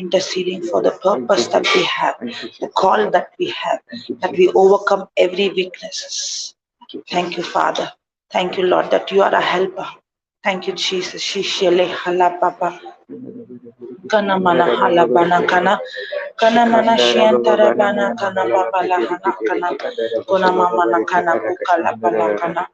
interceding for the purpose that we have, the call that we have, that we overcome every weaknesses. Thank you, Father. Thank you, Lord, that you are a helper. Thank you, Jesus. Shishele hala papa. Kana mana hala bana kana. Kana mana shiantara bana kana papa la hana kana. Kona mama na kana kukala pala kana.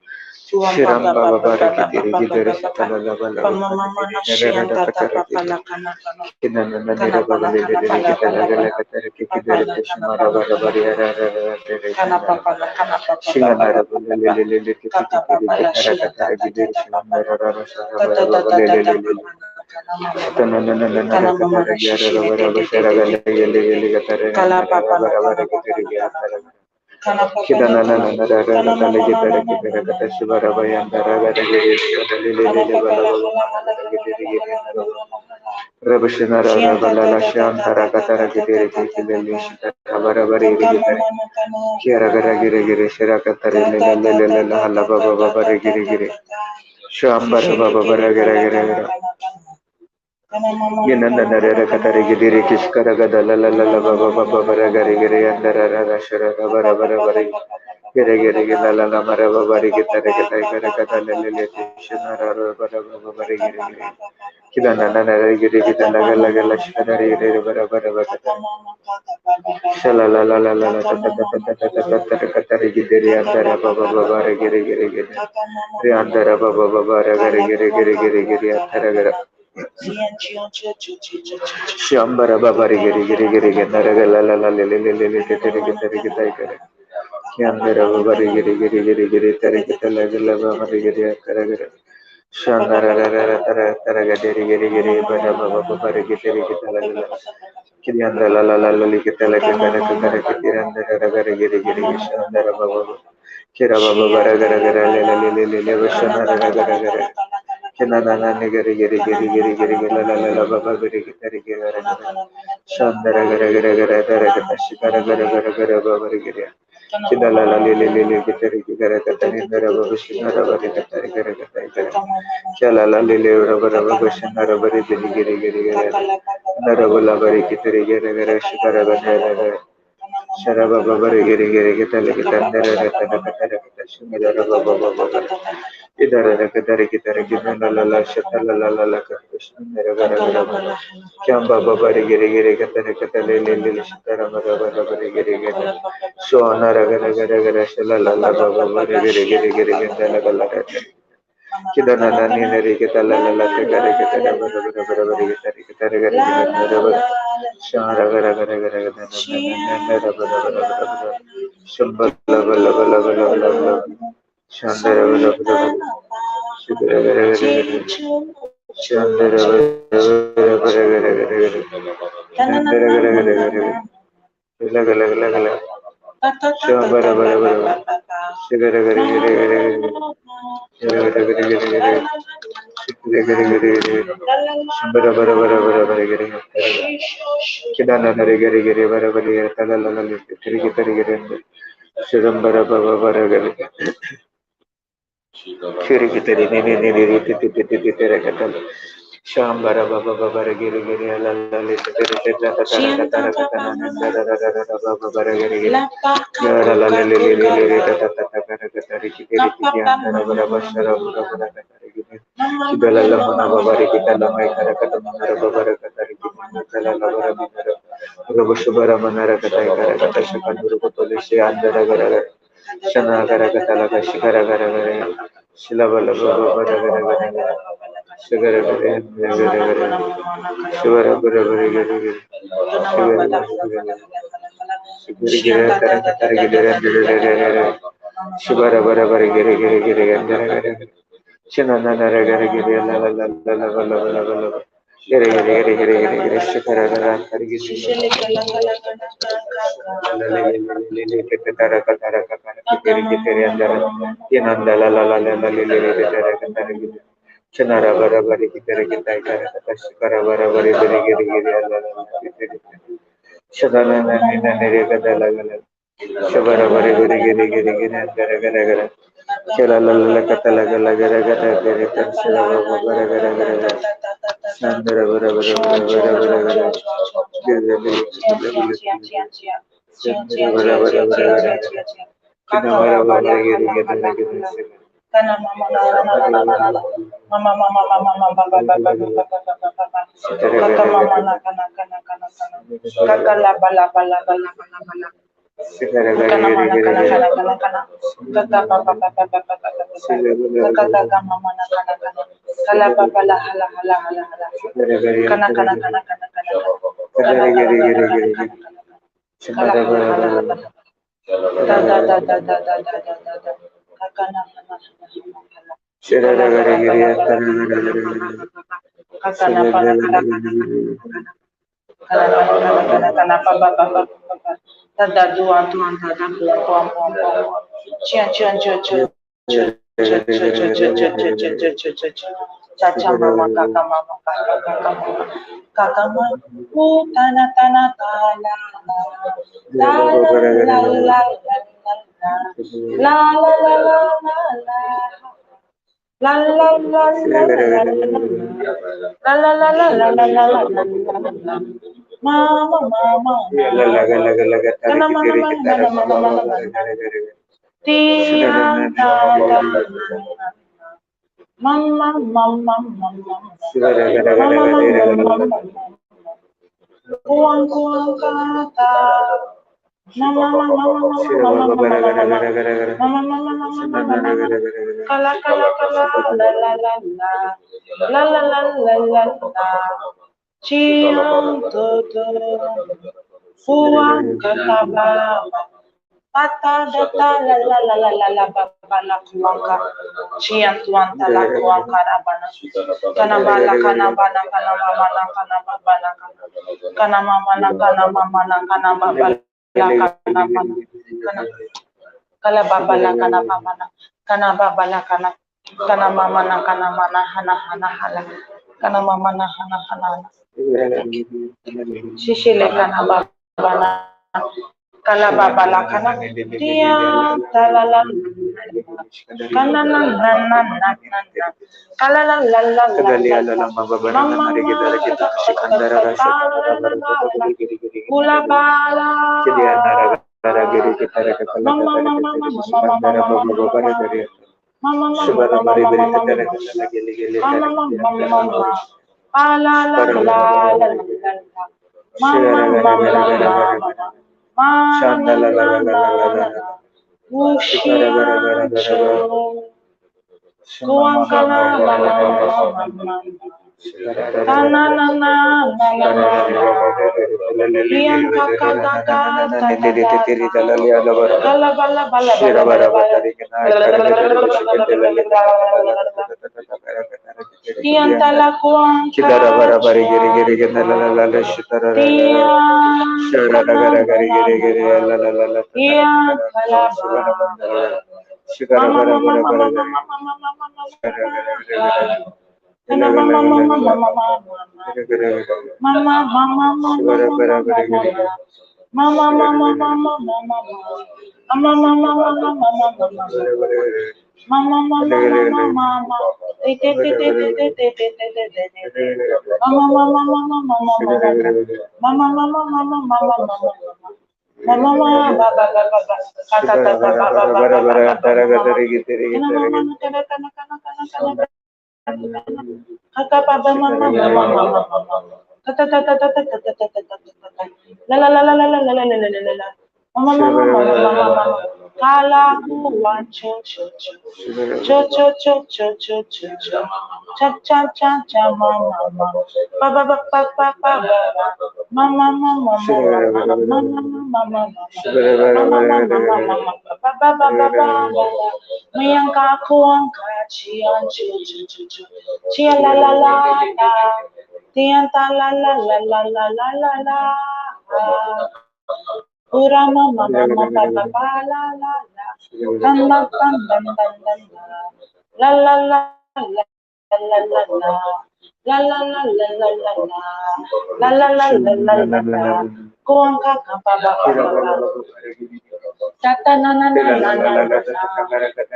Ta ta na na na na na na.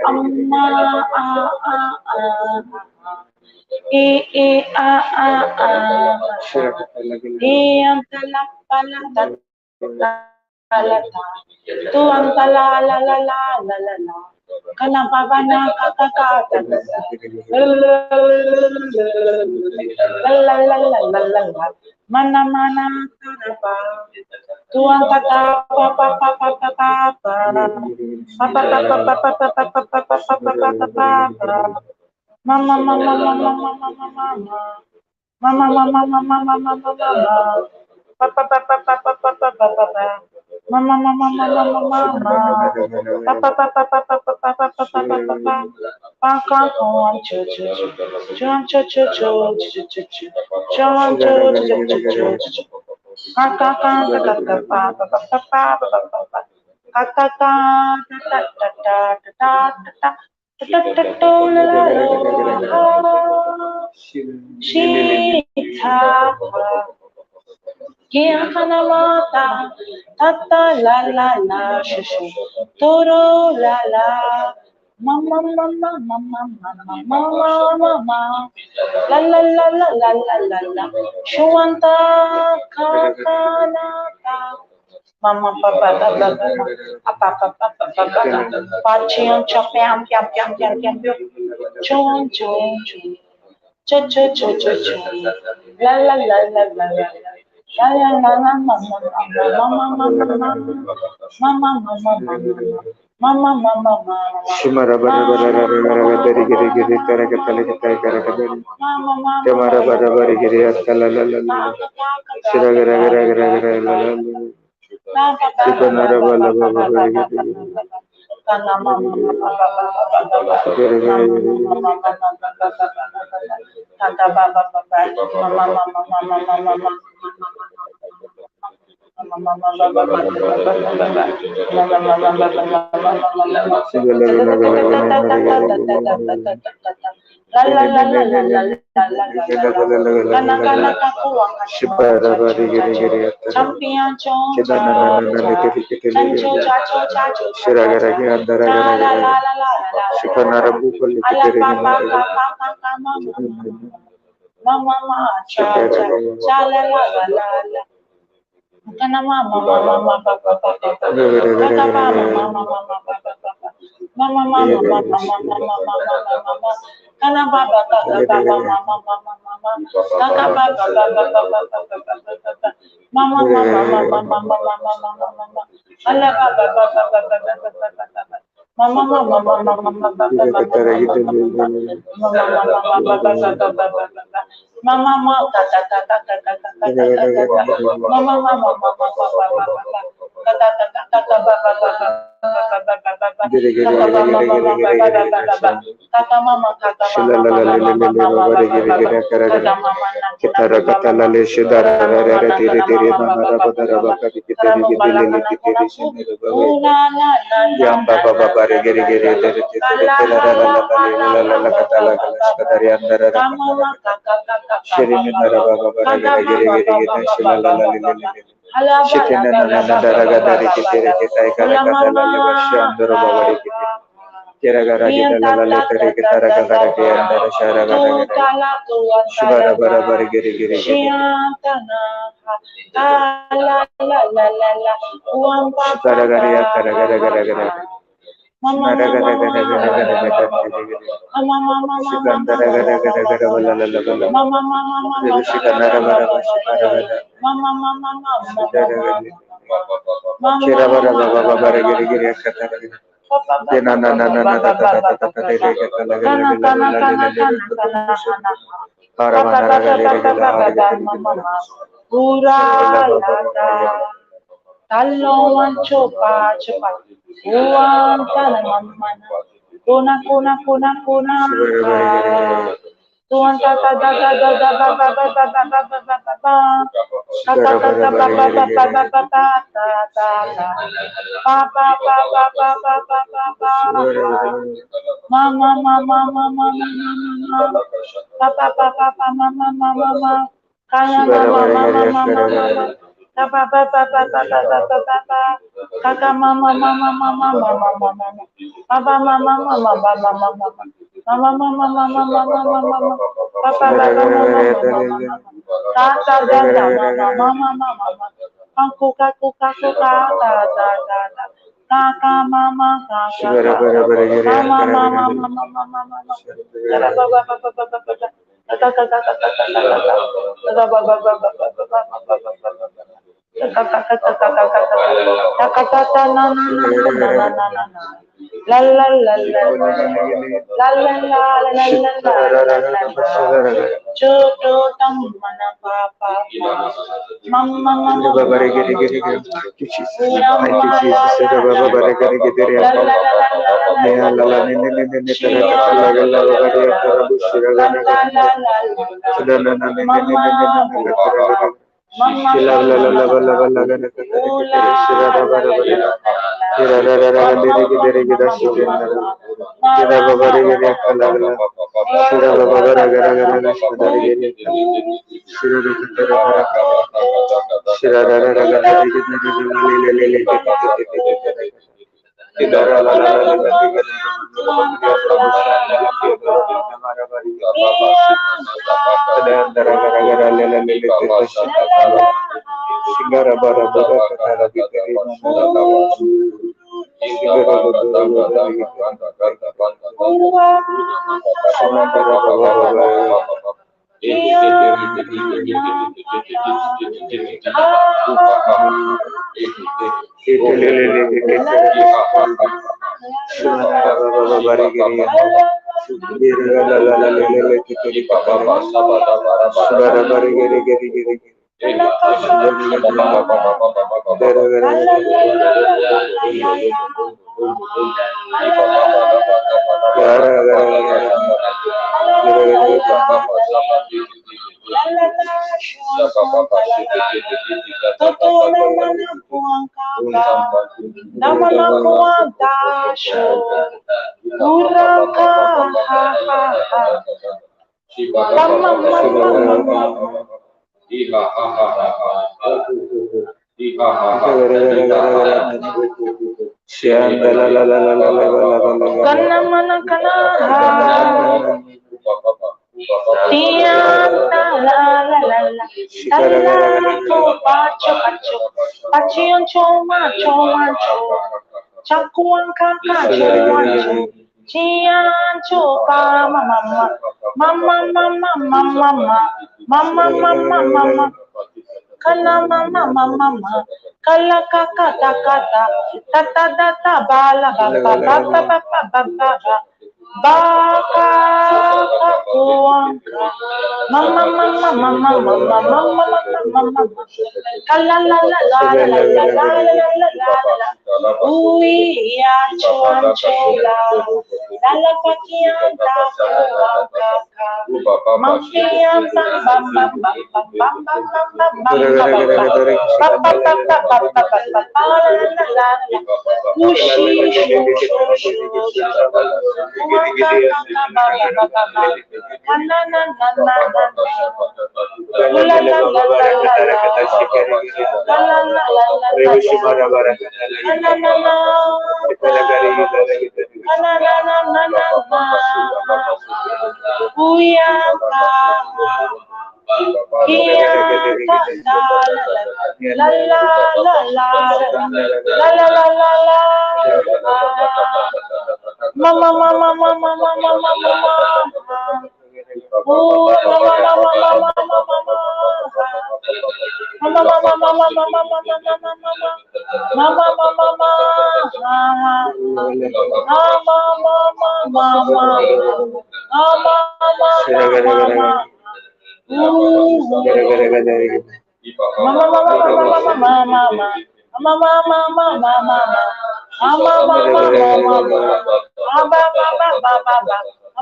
Amma a a a. E e a a a. E anta la pa la ta la ta. Tu anta la la la la la la la. Kana pa pa na ka ka ka ta ta. La la la la la la la. Mana mana ta pa. Tu anta ta pa pa pa pa pa pa pa. Pa pa pa pa pa pa pa pa pa pa pa pa pa pa pa. Mama mama mama mama mama mama. Mama mama mama mama mama. Pa pa pa pa pa pa pa pa pa pa. Mama mama mama mama mama. Pa pa pa pa pa pa pa pa pa pa pa pa pa. Pa ka on cho cho cho. Chon cho cho cho cho cho cho. Chon cho cho cho cho cho. Ka ka ka ka ka pa pa pa pa pa pa pa pa. Ka ka ka ta ta ta ta ta ta ta. Ta ta ta la la la. Shi ta ta. Mata ta ta la la la shi shi toro la la mama mama mama mama mama mama la la la la la la la la shuanta ka ka na ta mama pa pa pa pa pa pa pa pa pa pa pa chian cha piam piam piam piam piam piam chon chon chon cha cha cha cha cha la la la la la la la la la la mama mama mama mama mama mama mama mama. Shimara bara bara bara bara dari giri giri tara katale katale kara katale. Tamara bara bara giri atala la la la. Shira gara gara gara gara la la la. Shikanara bala bala bara giri. Ba ba ba ba ba ba ba ba ba ba. Kaka mama mama mama mama mama. Baba mama mama mama mama. Mama mama mama mama mama. Papa baba mama mama mama. Tata tata mama mama mama. Kuka kuka kuka ta ta ta ta. Kaka mama kaka. Mama mama mama mama mama. Ba ba ba ba ba ba ba. Kaka kaka kaka kaka kaka. Ba ba ba ba ba ba ba ba ba ba ba. La la la la la la la la la la la la. Choto tamana pa pa pa. Mama mama. Thank you, Jesus. Thank you, Jesus.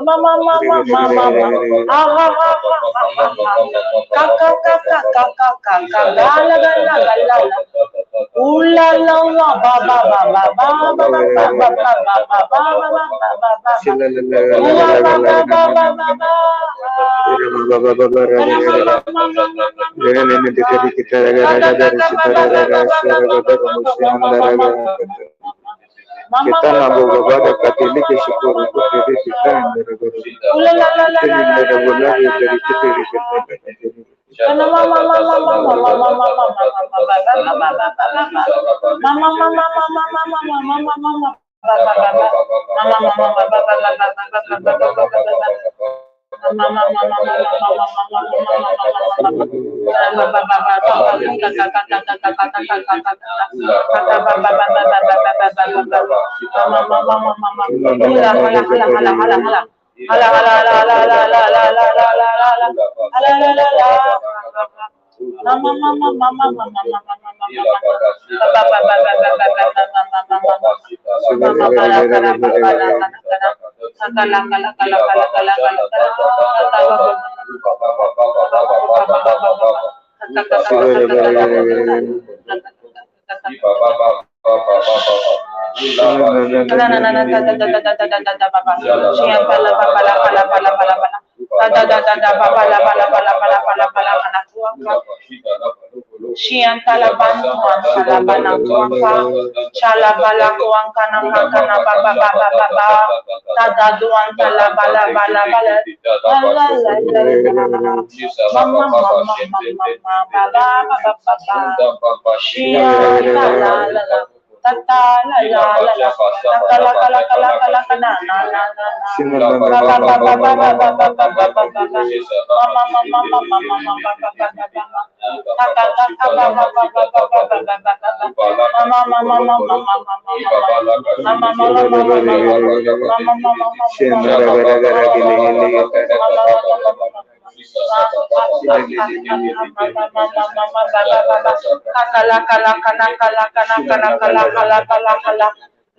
Ma ma ma ma ma ma ma. Ha ha ha ha ha ha. Ka ka ka ka ka ka ka ka. Ga la ga la ga la la. Ooh la la la ba ba ba ba ba ba ba ba ba ba ba ba ba ba ba ba ba. Ooh ba ba ba ba ba ba. Kita nabu baba dapat ini kesyukur diri kita yang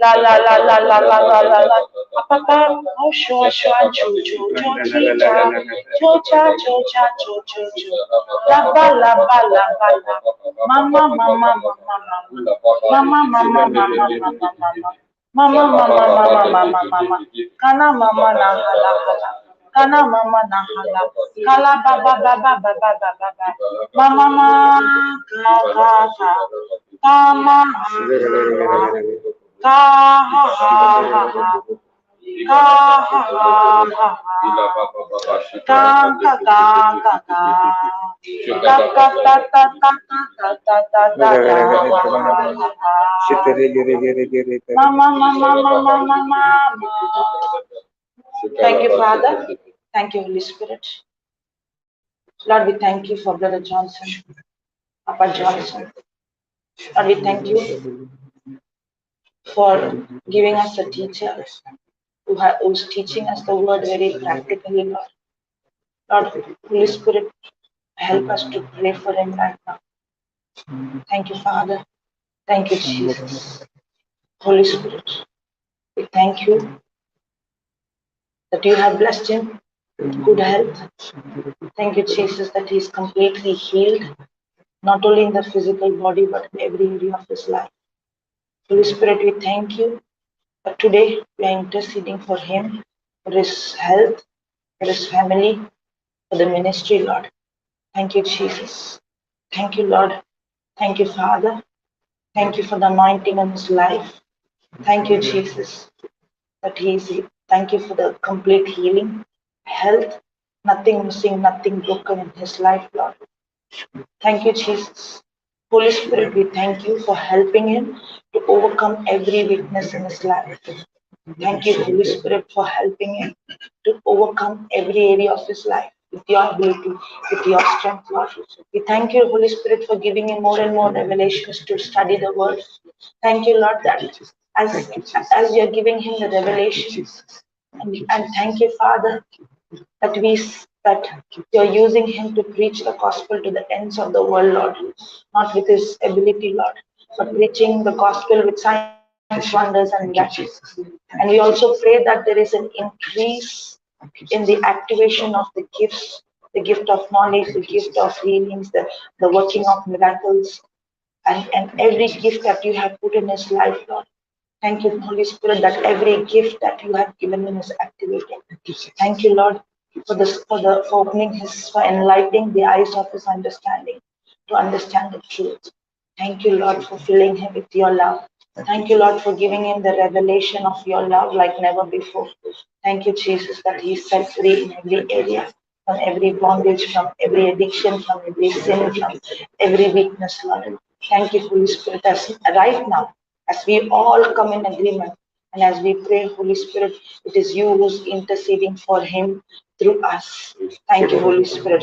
La la la la la la la la la. Papa, oh shua shua chu chu chu chi cha chu cha chu cha chu chu chu. La ba la ba la ba la. Mama mama mama mama mama mama mama mama mama mama mama mama mama. Kana mama na hala hala. Kana mama na hala. Kala ba ba ba ba ba ba ba ba ba. Mama ma ka ka ka. Ka ma ha. Ka ha ha ha ha. Ka ha ha ha ha. Ka ka ka ka ka. Ka ka ta ta ta ta ta ta ta ta ha. Ma ma ma ma ma ma ma ma. Thank you, Father. Thank you, Holy Spirit. Lord, we thank you for Brother Johnson, Papa Johnson. Lord, we thank you for giving us a teacher who's teaching us the word very practically, Lord. Lord, Holy Spirit, help us to pray for him right now. Thank you, Father. Thank you, Jesus. Holy Spirit, we thank you that you have blessed him with good health. Thank you, Jesus, that he is completely healed, not only in the physical body, but in every area of his life. Holy Spirit, we thank you that today we are interceding for him, for his health, for his family, for the ministry, Lord. Thank you, Jesus. Thank you, Lord. Thank you, Father. Thank you for the anointing on his life. Thank you, Jesus, that he is. Thank you for the complete healing, health, nothing missing, nothing broken in his life, Lord. Thank you, Jesus. Holy Spirit, we thank you for helping him to overcome every weakness in his life. Thank you, Holy Spirit, for helping him to overcome every area of his life with your ability, with your strength, Lord. We thank you, Holy Spirit, for giving him more and more revelations to study the word. Thank you, Lord, that as you're giving him the revelation, and thank you, Father, that you're using him to preach the gospel to the ends of the world, Lord. Not with his ability, Lord, but preaching the gospel with signs, wonders, and miracles. And we also pray that there is an increase in the activation of the gifts, the gift of knowledge, the gift of healings, the working of miracles, and every gift that you have put in his life, Lord. Thank you, Holy Spirit, that every gift that you have given him is activated. Thank you, Lord, for this, for opening his, for enlightening the eyes of his understanding to understand the truth. Thank you, Lord, for filling him with your love. Thank you, Lord, for giving him the revelation of your love like never before. Thank you, Jesus, that he is set free in every area, from every bondage, from every addiction, from every sin, from every weakness, Lord. Thank you, Holy Spirit, as right now, as we all come in agreement and as we pray, Holy Spirit, it is you who's interceding for him through us. Thank you, Holy Spirit.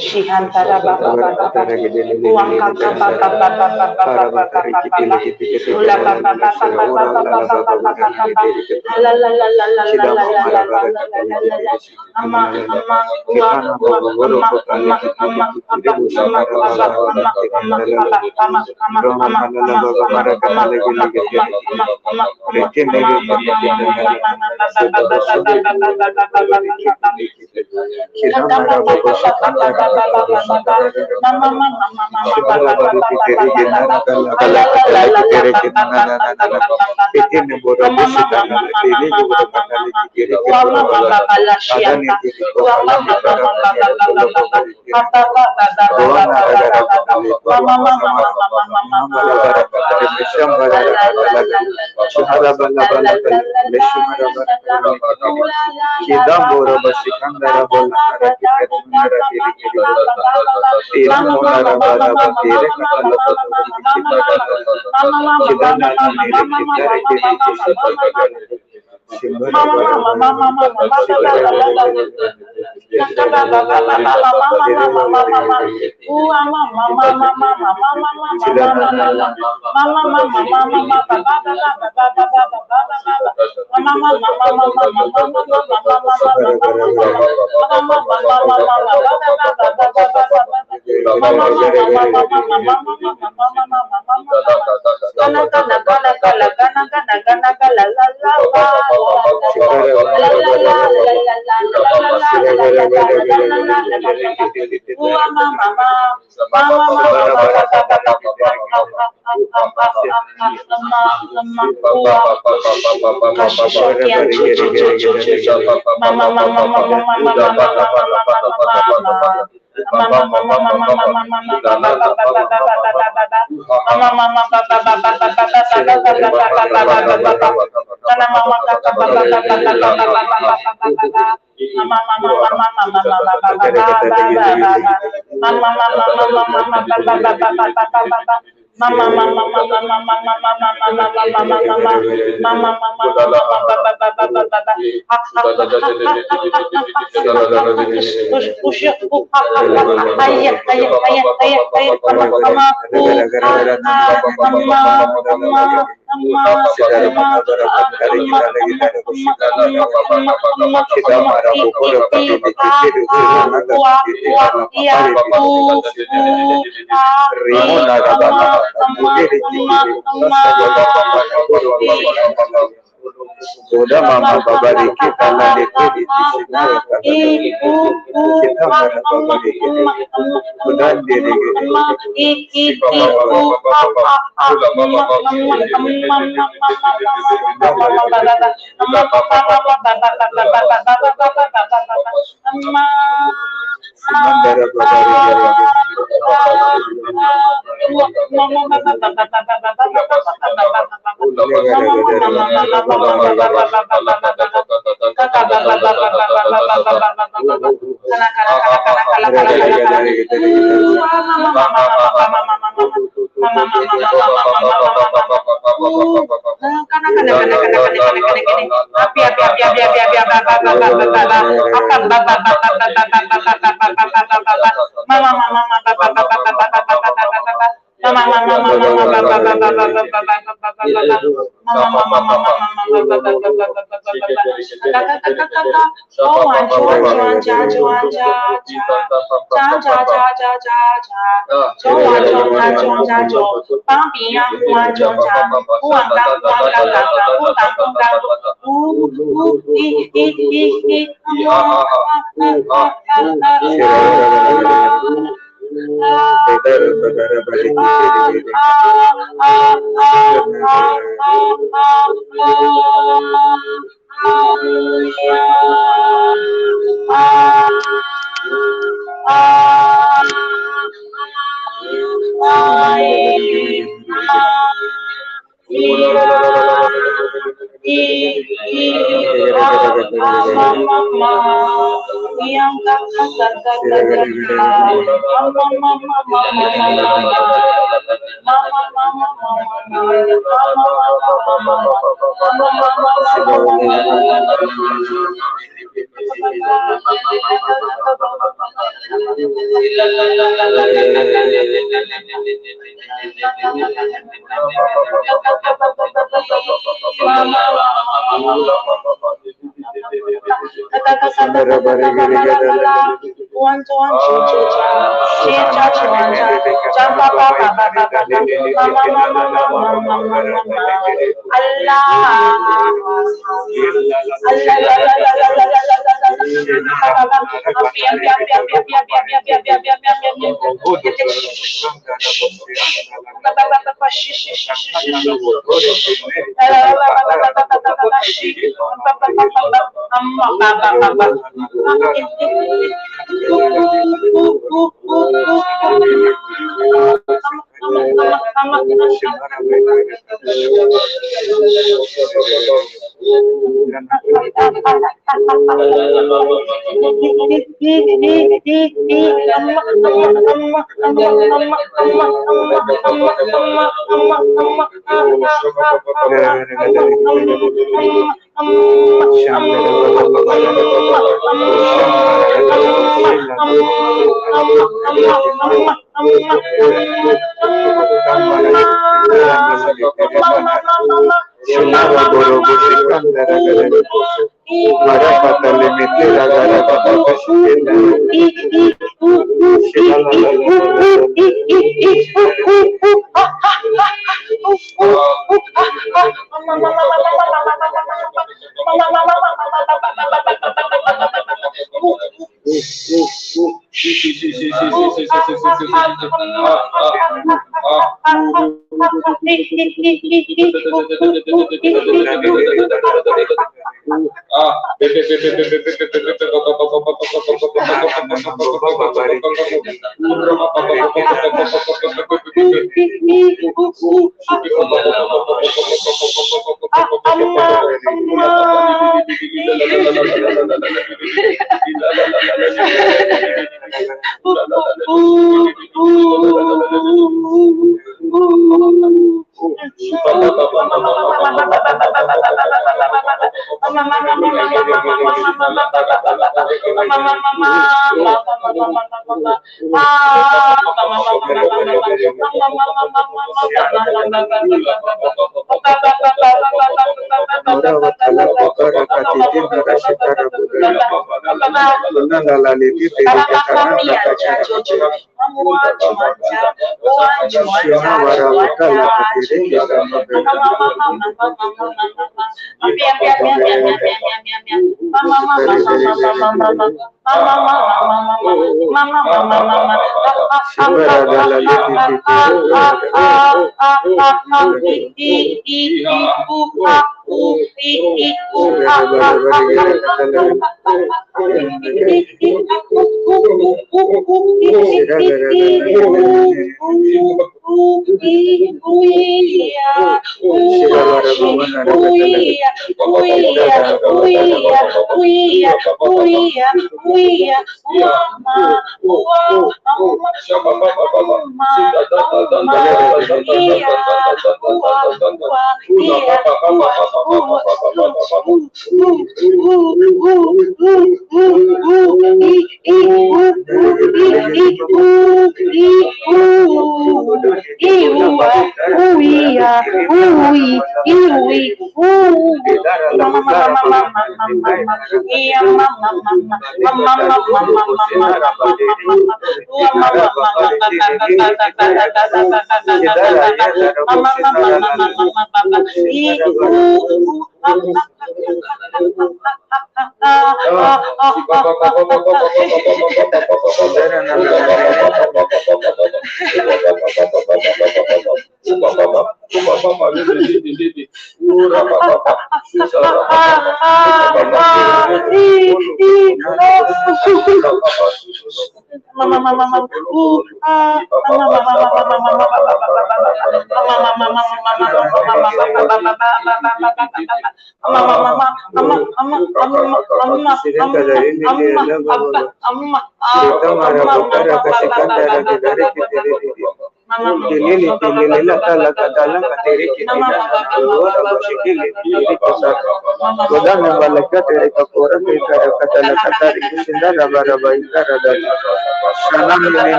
I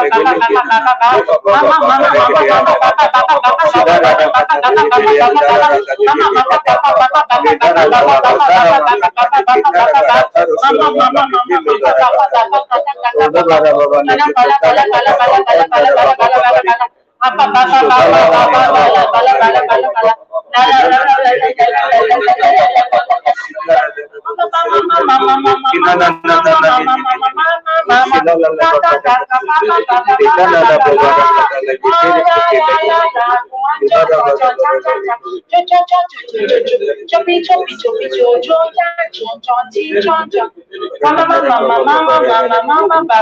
Bala. Mama, mama, mama, mama, mama, mama, mama,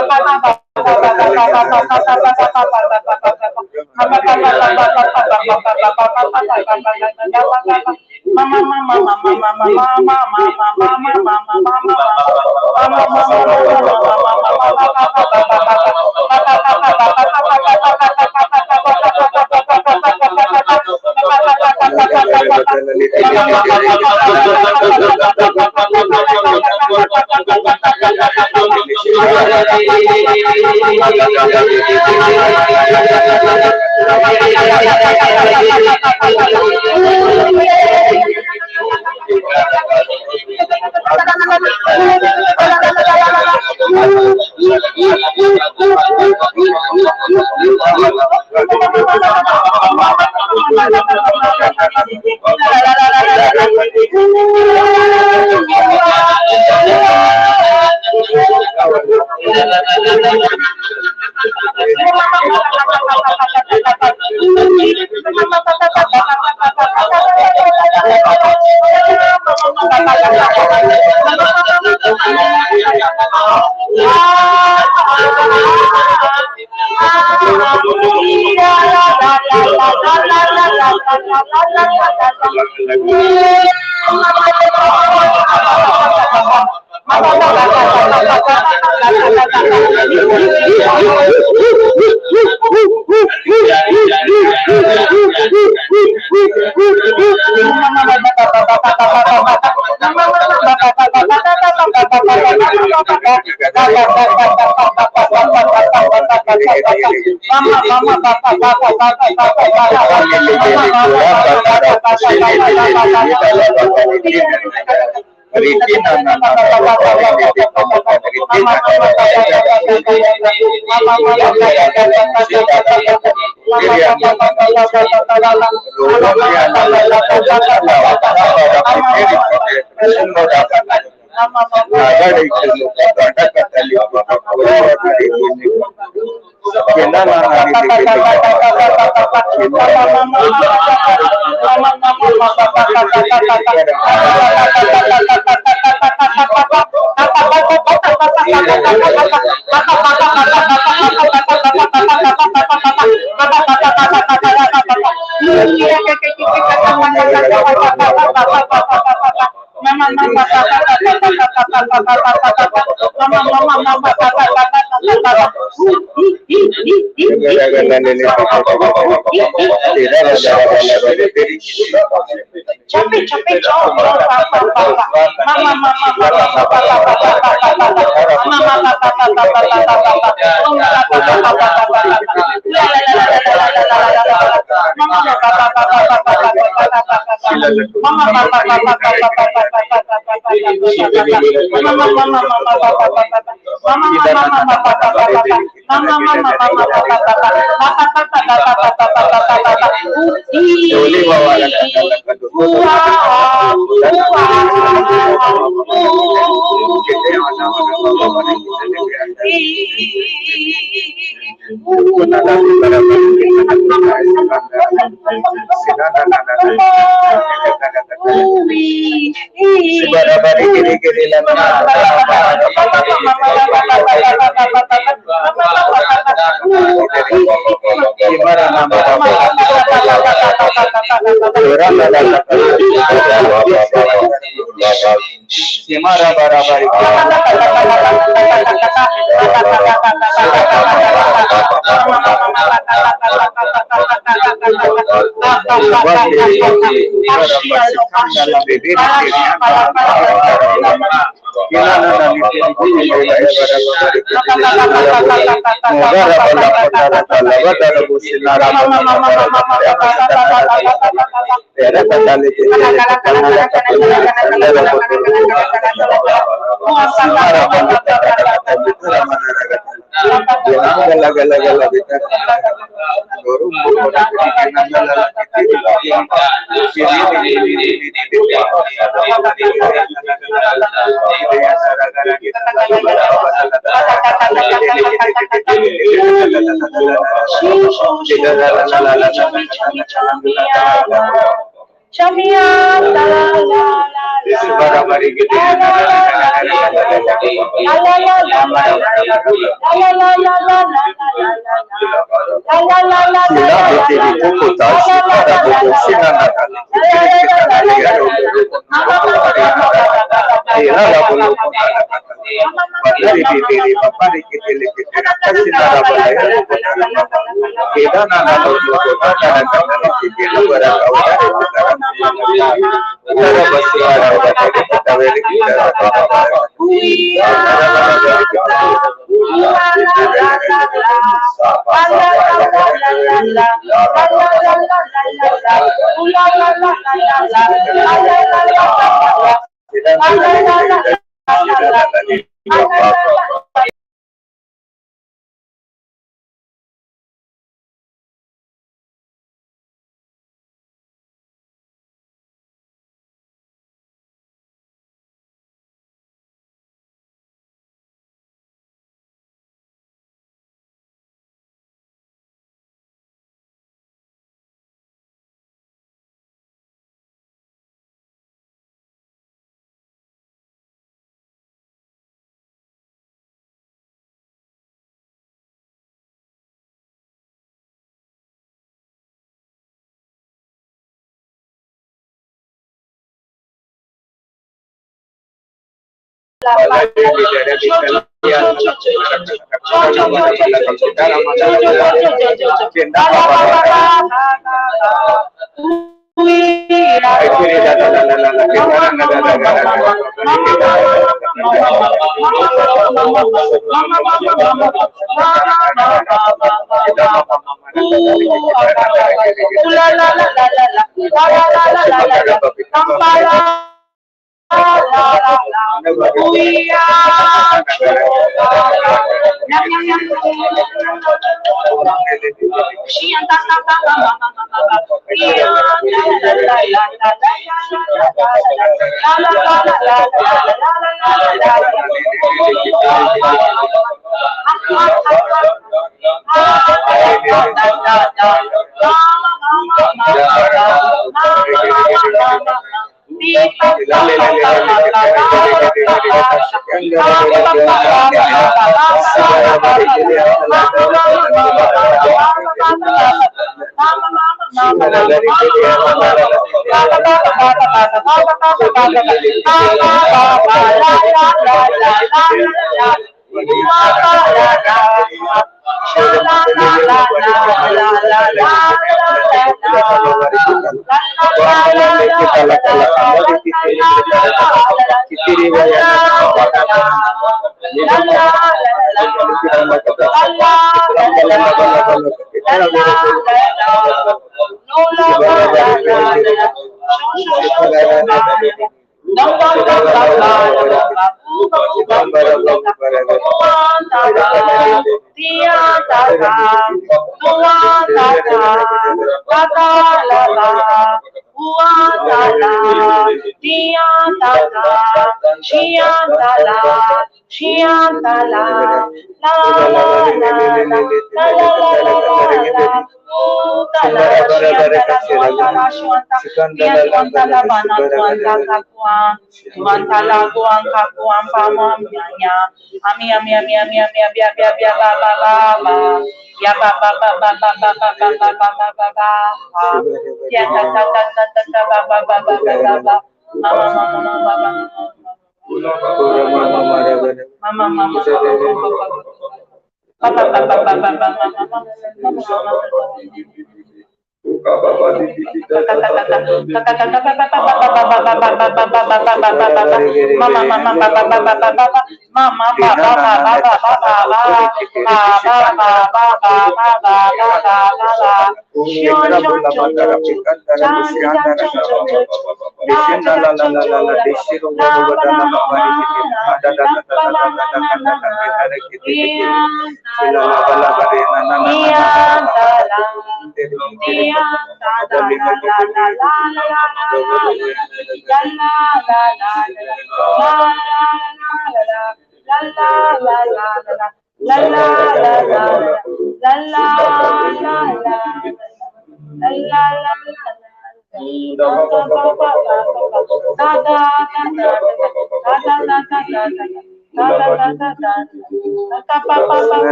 mama, mama,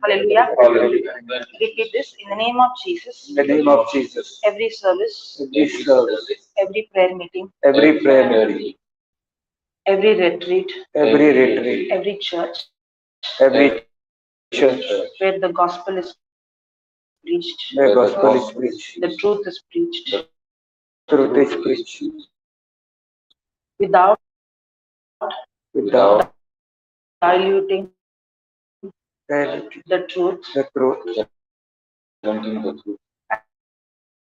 Hallelujah. Hallelujah. Repeat this in the name of Jesus. In the name of Jesus. Every service. Every service. Every prayer meeting. Every prayer meeting. Every retreat. Every retreat. Every church. Every church. Where the gospel is preached. Where gospel is preached. The truth is preached. The truth is preached. Without diluting the truth, the truth,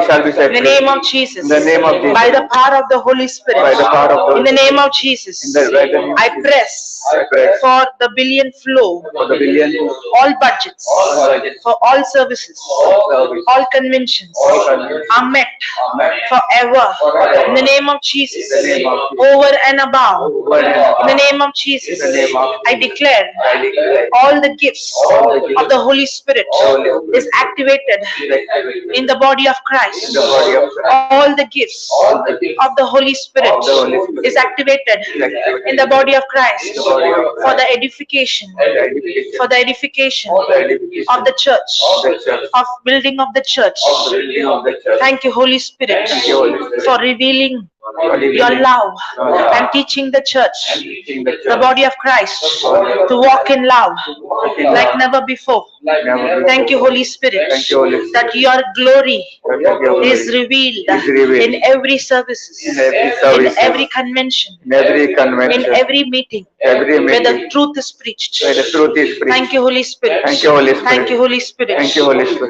They shall be set In the free. name of Jesus. In the name of Jesus. By the power of the Holy Spirit. By the power of the In the name of Jesus. In the, by the name of I Jesus. press I press for the billion flow, for the billion, all budgets, All budgets, for all services, all services, all conventions all conventions are met are met forever. Forever. In the name of Jesus. In the name of Jesus. Over and above. Over and above. In the name of Jesus. In the name of I declare declare all the gifts of the Holy Spirit is activated in the body of Christ. All the gifts of the Holy Spirit is activated in the body of Christ for the edification, for the edification of the church, of building of the church. Thank you, Holy Spirit, for revealing your love and teaching the church, the body of Christ, to walk in love like never before. Thank you, Holy Spirit, that your glory is revealed in every services, in every convention, in every meeting, where the truth is preached. Thank you, Holy Spirit. Thank you, Holy Spirit.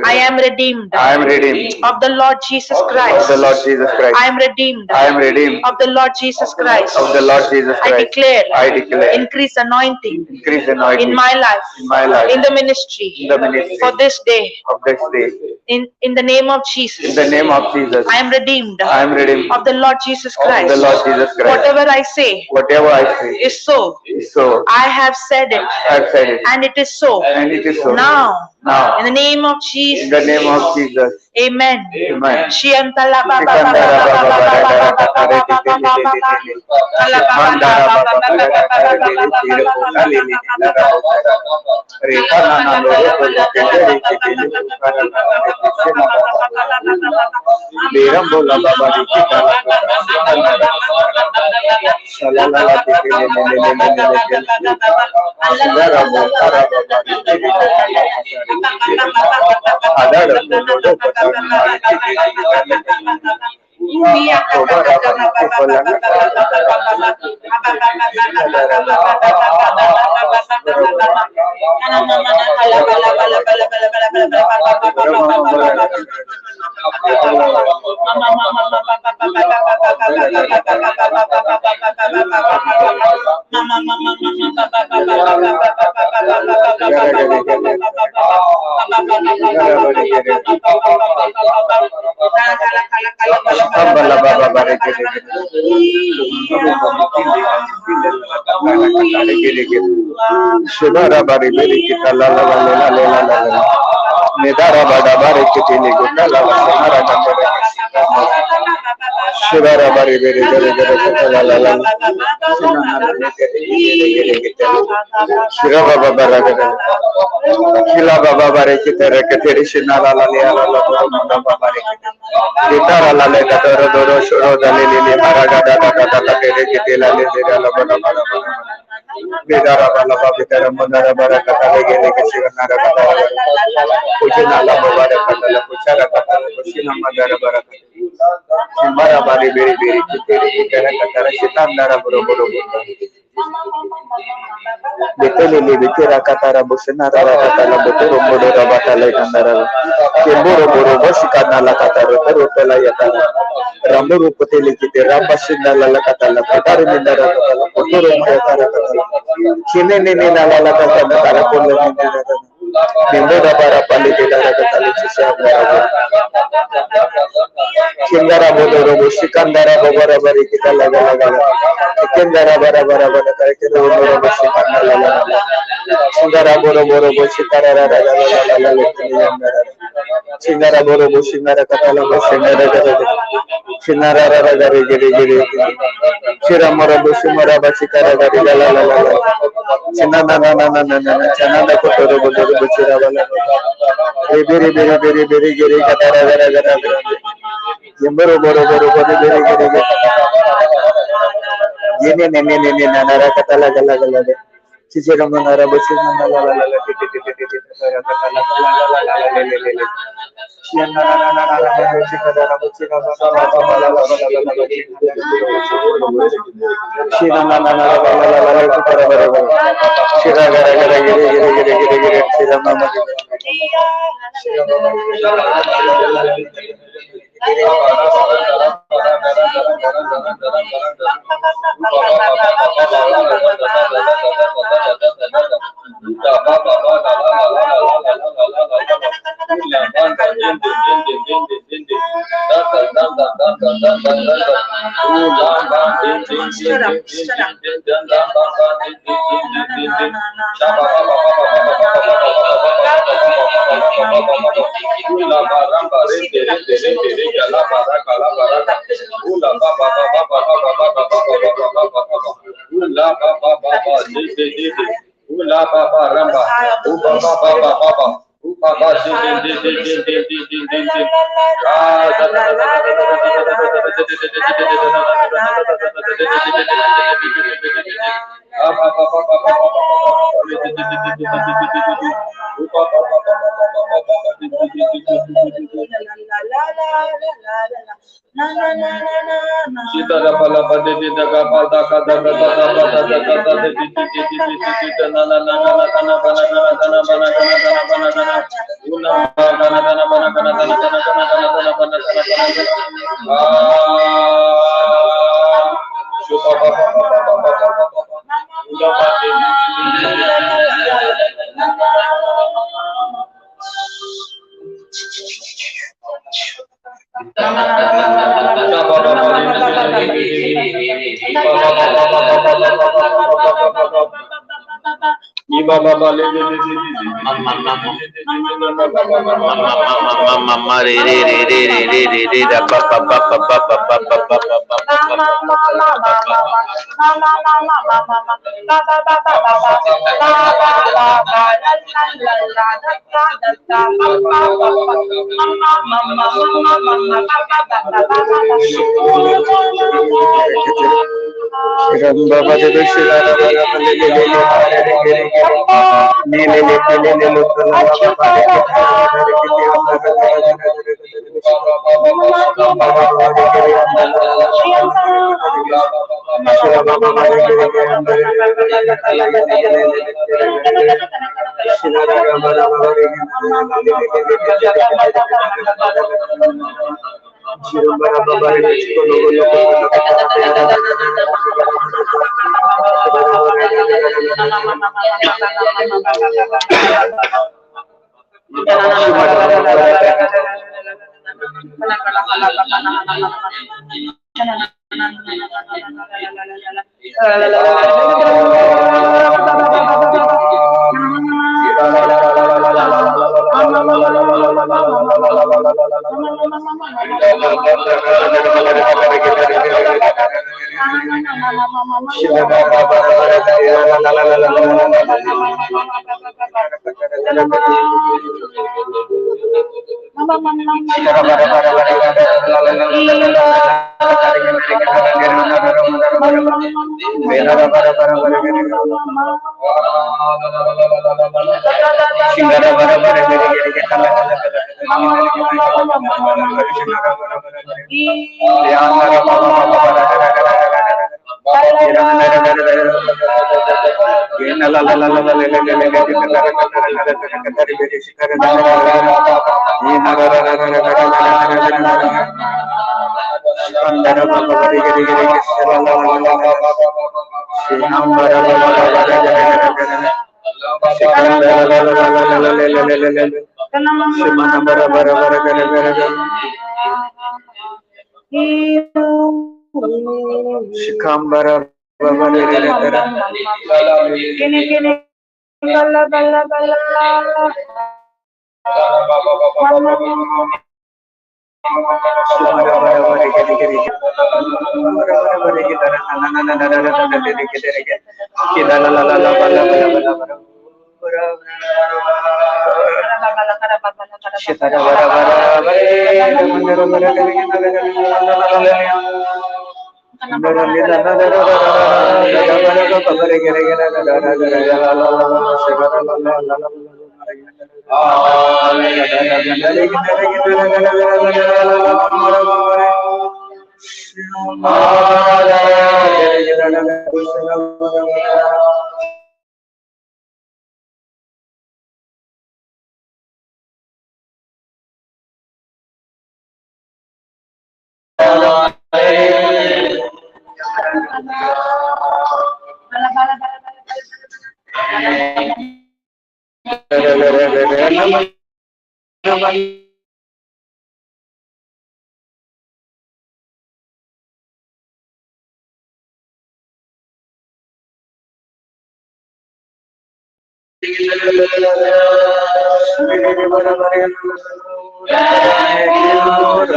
I am redeemed. I am redeemed of the Lord Jesus Christ. Of the Lord Jesus Christ. I am redeemed. I am redeemed of the Lord Jesus Christ. Of the Lord Jesus Christ. I declare increase anointing. Increase anointing in my life. In my life. In the ministry. In the ministry. For this day. Of this day. In the name of Jesus. In the name of Jesus. I am redeemed. I am redeemed of the Lord Jesus Christ. Of the Lord Jesus Christ. Whatever I say. Whatever I say. Is so. Is so. I have said it. I have said it. And it is so. And it is so. Now. Now. In the name of Jesus. In the name of Jesus. Amen. Amen. Lord, I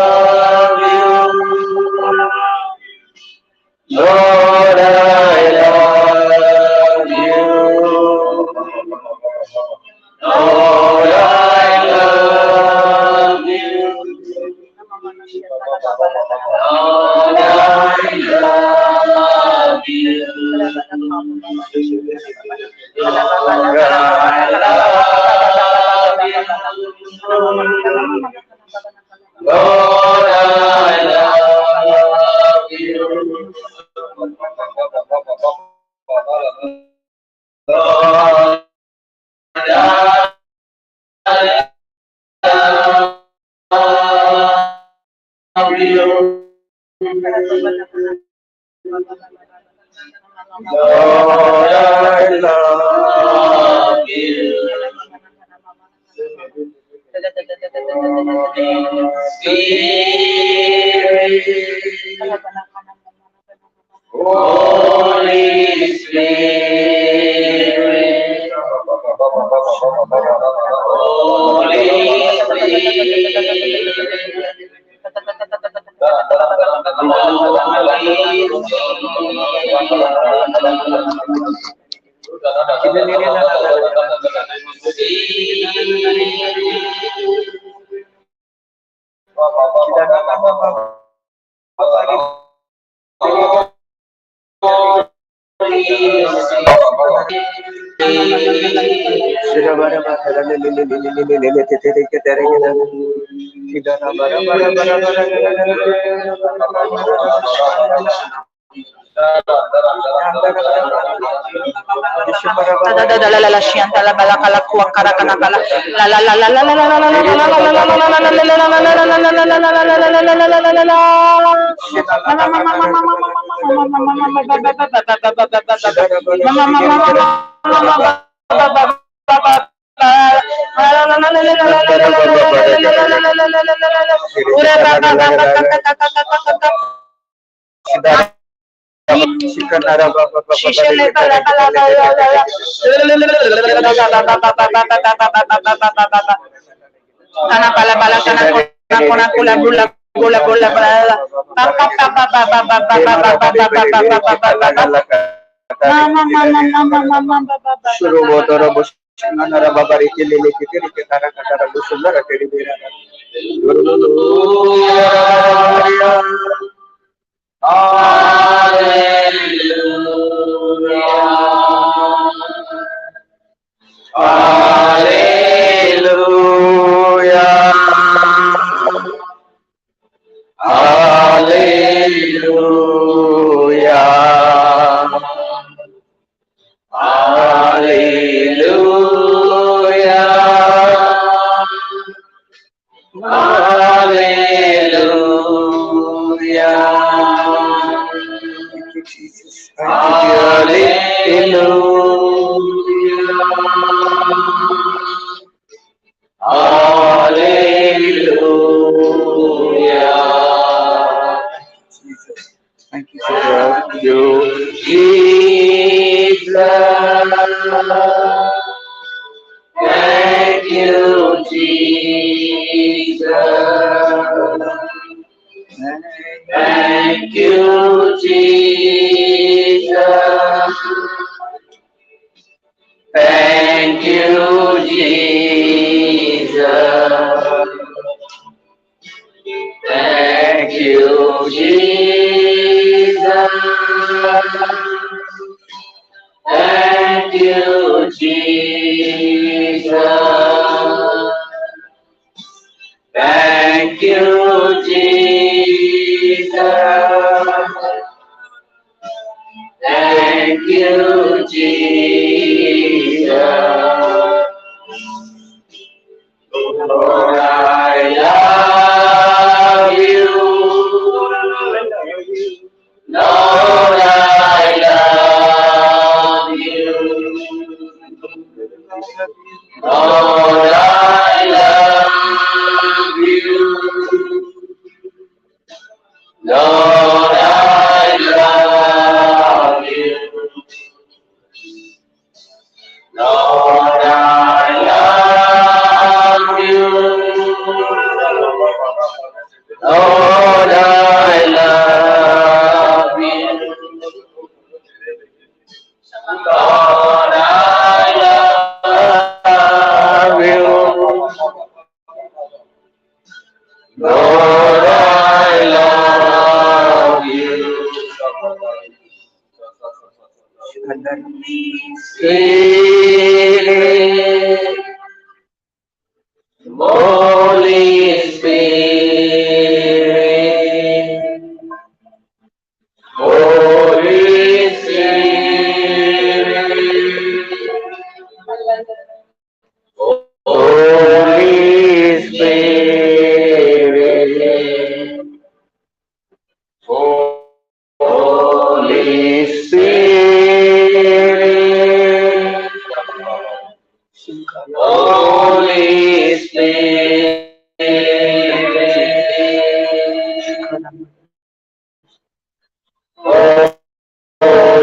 love you. Lord, I love you. Lord, I love you. Lord, I love you. Lord, I love you. Lord, I love you. Lord, I love you. Spirit, Holy Spirit, Holy Spirit, Hallelujah. Hallelujah. Hallelujah. Hallelujah. Thank you, Jesus. Hallelujah. Hallelujah. Jesus. Thank you, Jesus. Thank you, Jesus. Thank you, Jesus. Thank you, Jesus. Thank you, Jesus. Thank you, Jesus. Thank you, Jesus. Thank you, Jesus. Thank you, Jesus. Lord, I love you. Lord, I love you. Lord, I love you. Lord, I love you. Lord, I love you. Lord, I love you. Lord, I love you. Lord, I love you. Spirit, Holy Spirit, Holy Spirit, Holy Spirit, Holy Spirit, Holy Spirit,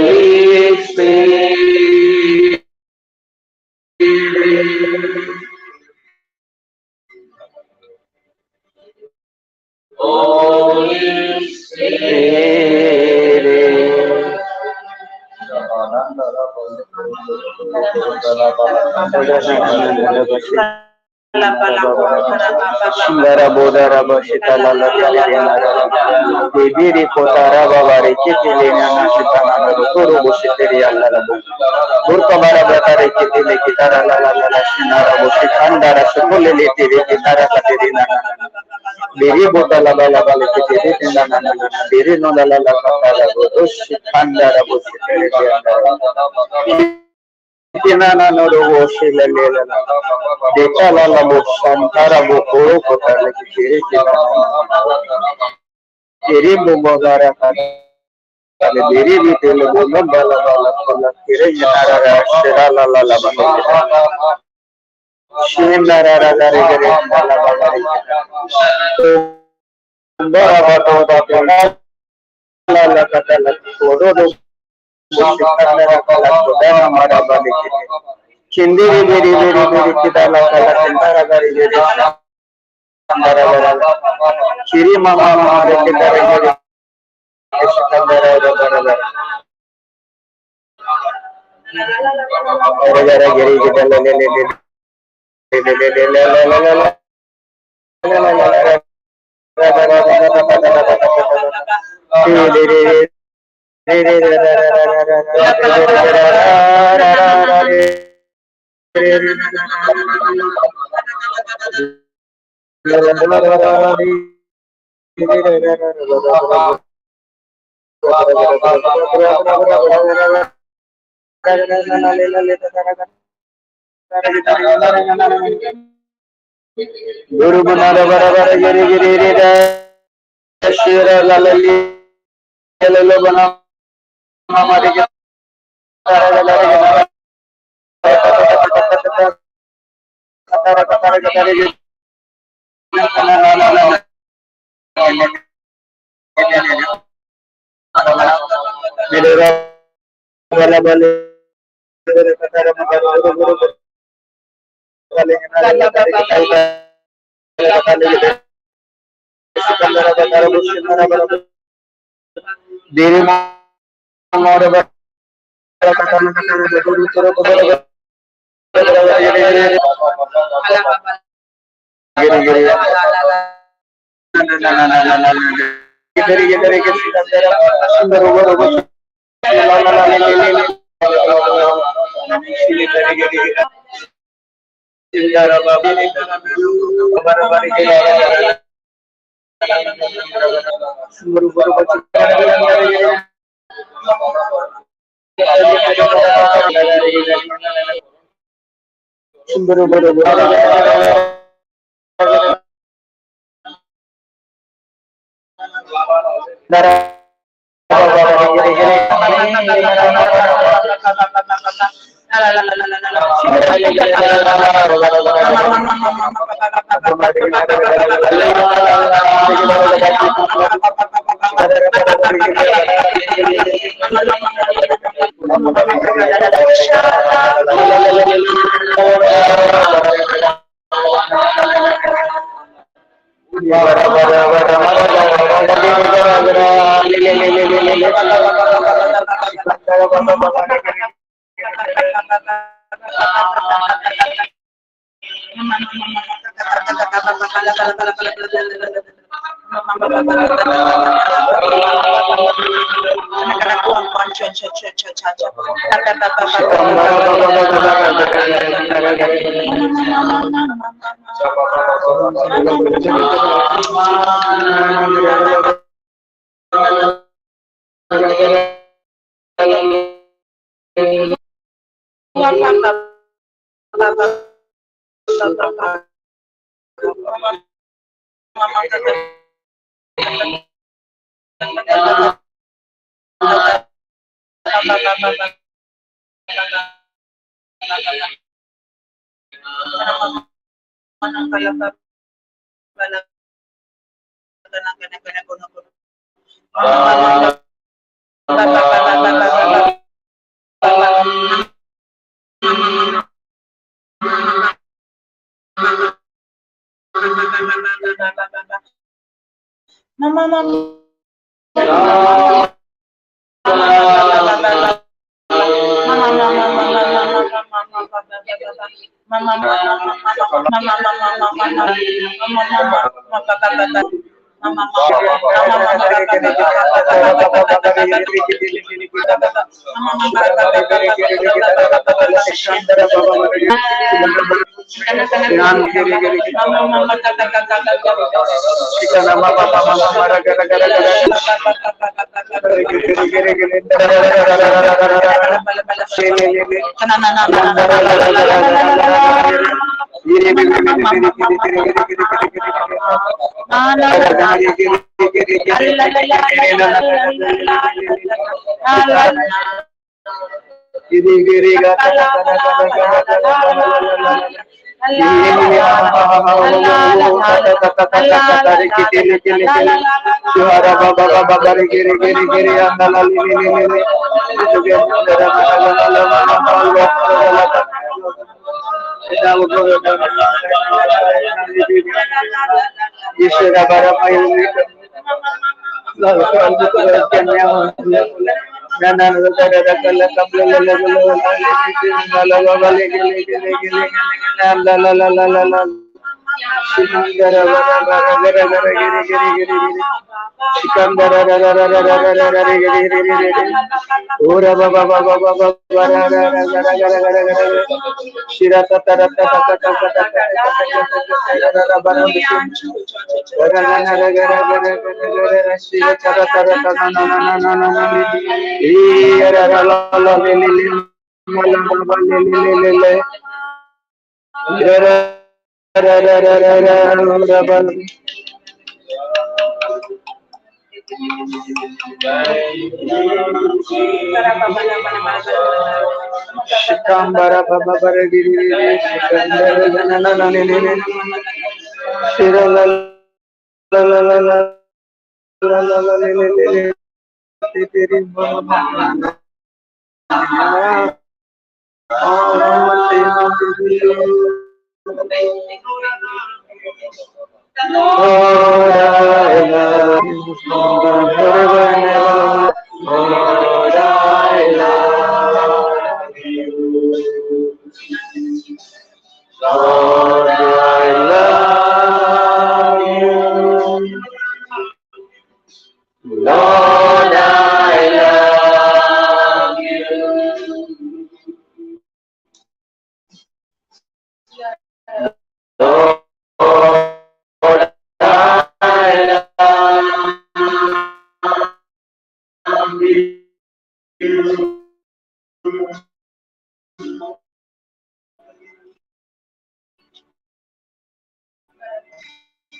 Holy Spirit, Holy Spirit.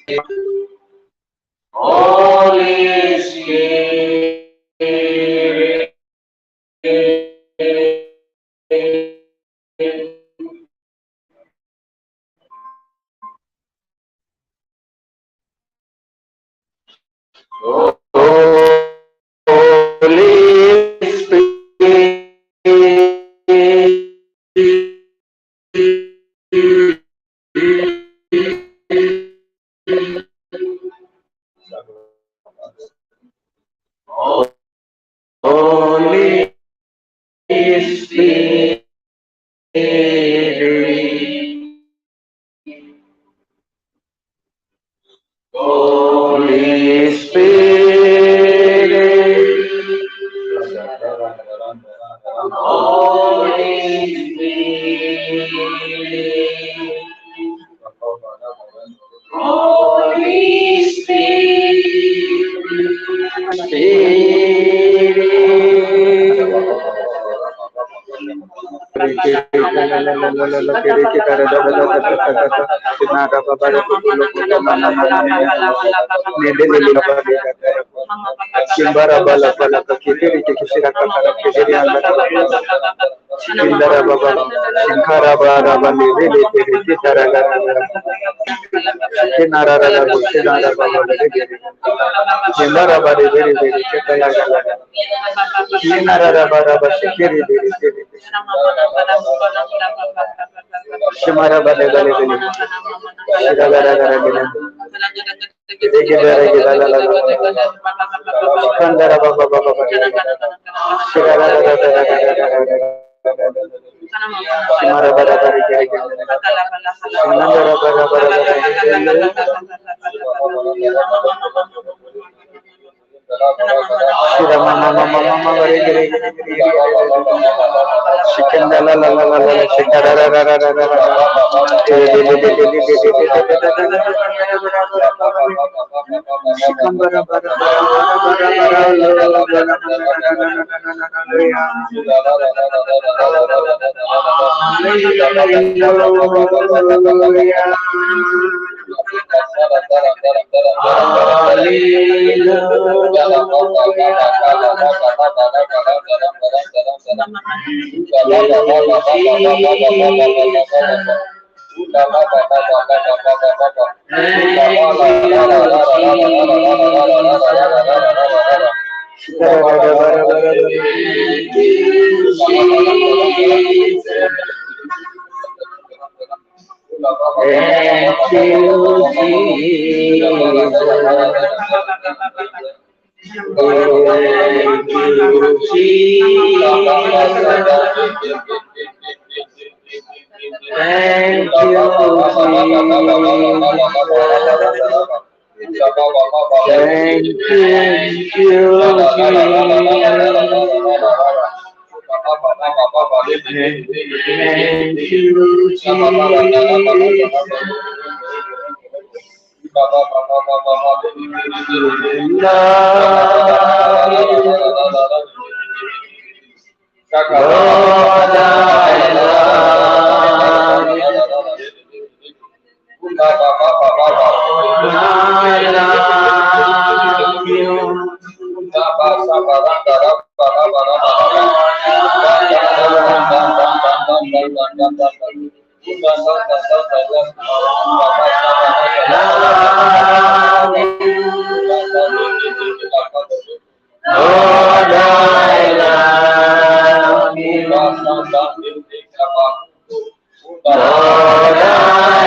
Holy Spirit. Holy Spirit. Holy Spirit. Holy Spirit. Holy Spirit. Holy Spirit. Thank you, Jesus. Thank you, Jesus. Thank you, Jesus. Thank you, Jesus. Thank you, Jesus. Lord, I love you. I love you. Lord, I love you. Lord, I love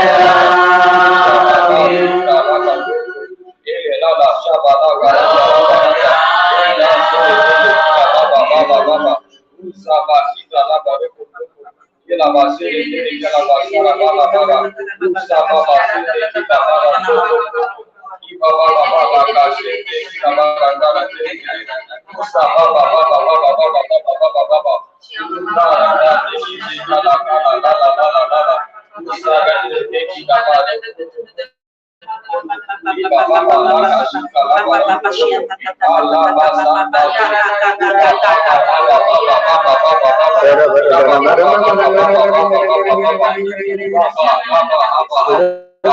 you.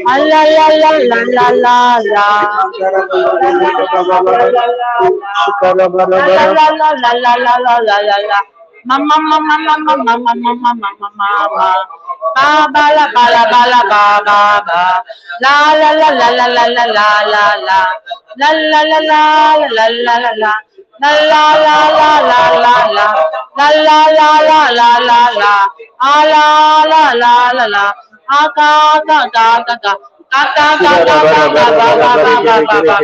La la la la la la la. La la la la la la la la la la. Mama mama mama mama mama mama mama. Ba ba la ba la ba la ba ba ba. La la la la la la la la la la. La la la la la la la la. La la la la la la la. La la la la la la la. Ah la la la la la. Ah ka ka ka ka ka. Ka ka ka ka ka ka ba ba ba ba ba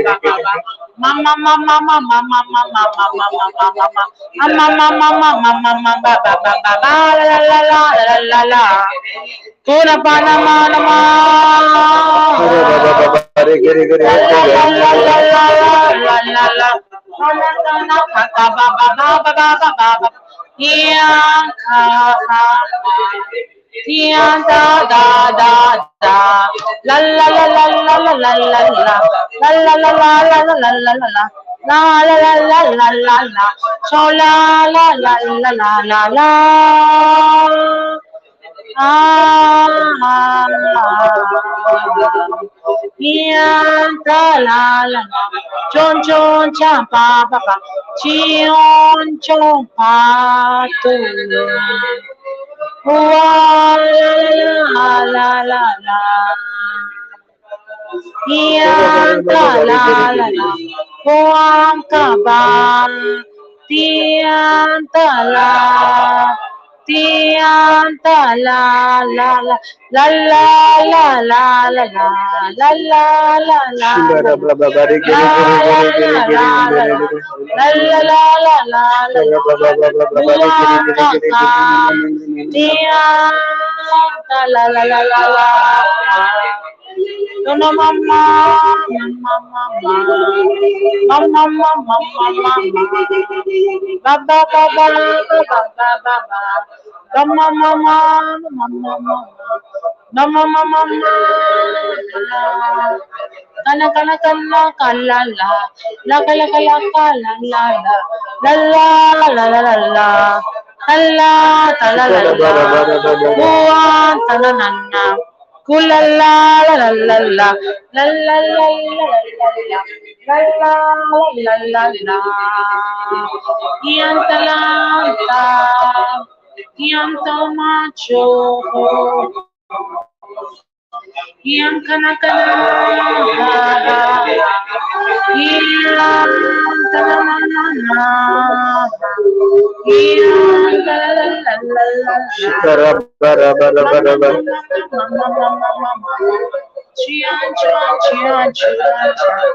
ba ba ba. Mama mama mama mama mama mama mama mama mama mama mama mama ba ba ba ba ba la la la la la la. Kuna pa na ma na ma. La la la la la la la la. Na na na ka ka ba ba ba ba ba ba ba ba. Yang ka ha. Tian da da da da. La la la la la la la la la. La la la la la la la la la. La la la la la la la. So la la la la la la la. Ah, ah, ah. Ta la la la. Chon chon cha pa pa pa. Chion chon pa tu. Wa la la la la. Tian ta la la la. Huang ka ba. Tian ta la. Tian ta la la la. La la la la la la. La la la la. La la la la la la. Huang ka ka. Tian ta la la la la la. No no mama mama mama mama mama mama ba ba ba ba ba ba ba ba mama mama mama mama mama mama kana kana kana kala la la kala kala kala la la la la la la la la la la la la la la la na la la la la la la la la la la la la la la Yanta la la Yanta macho Yang kana kana Yanta la la la Yanta la la la la la. Chian chuan chian chuan chuan.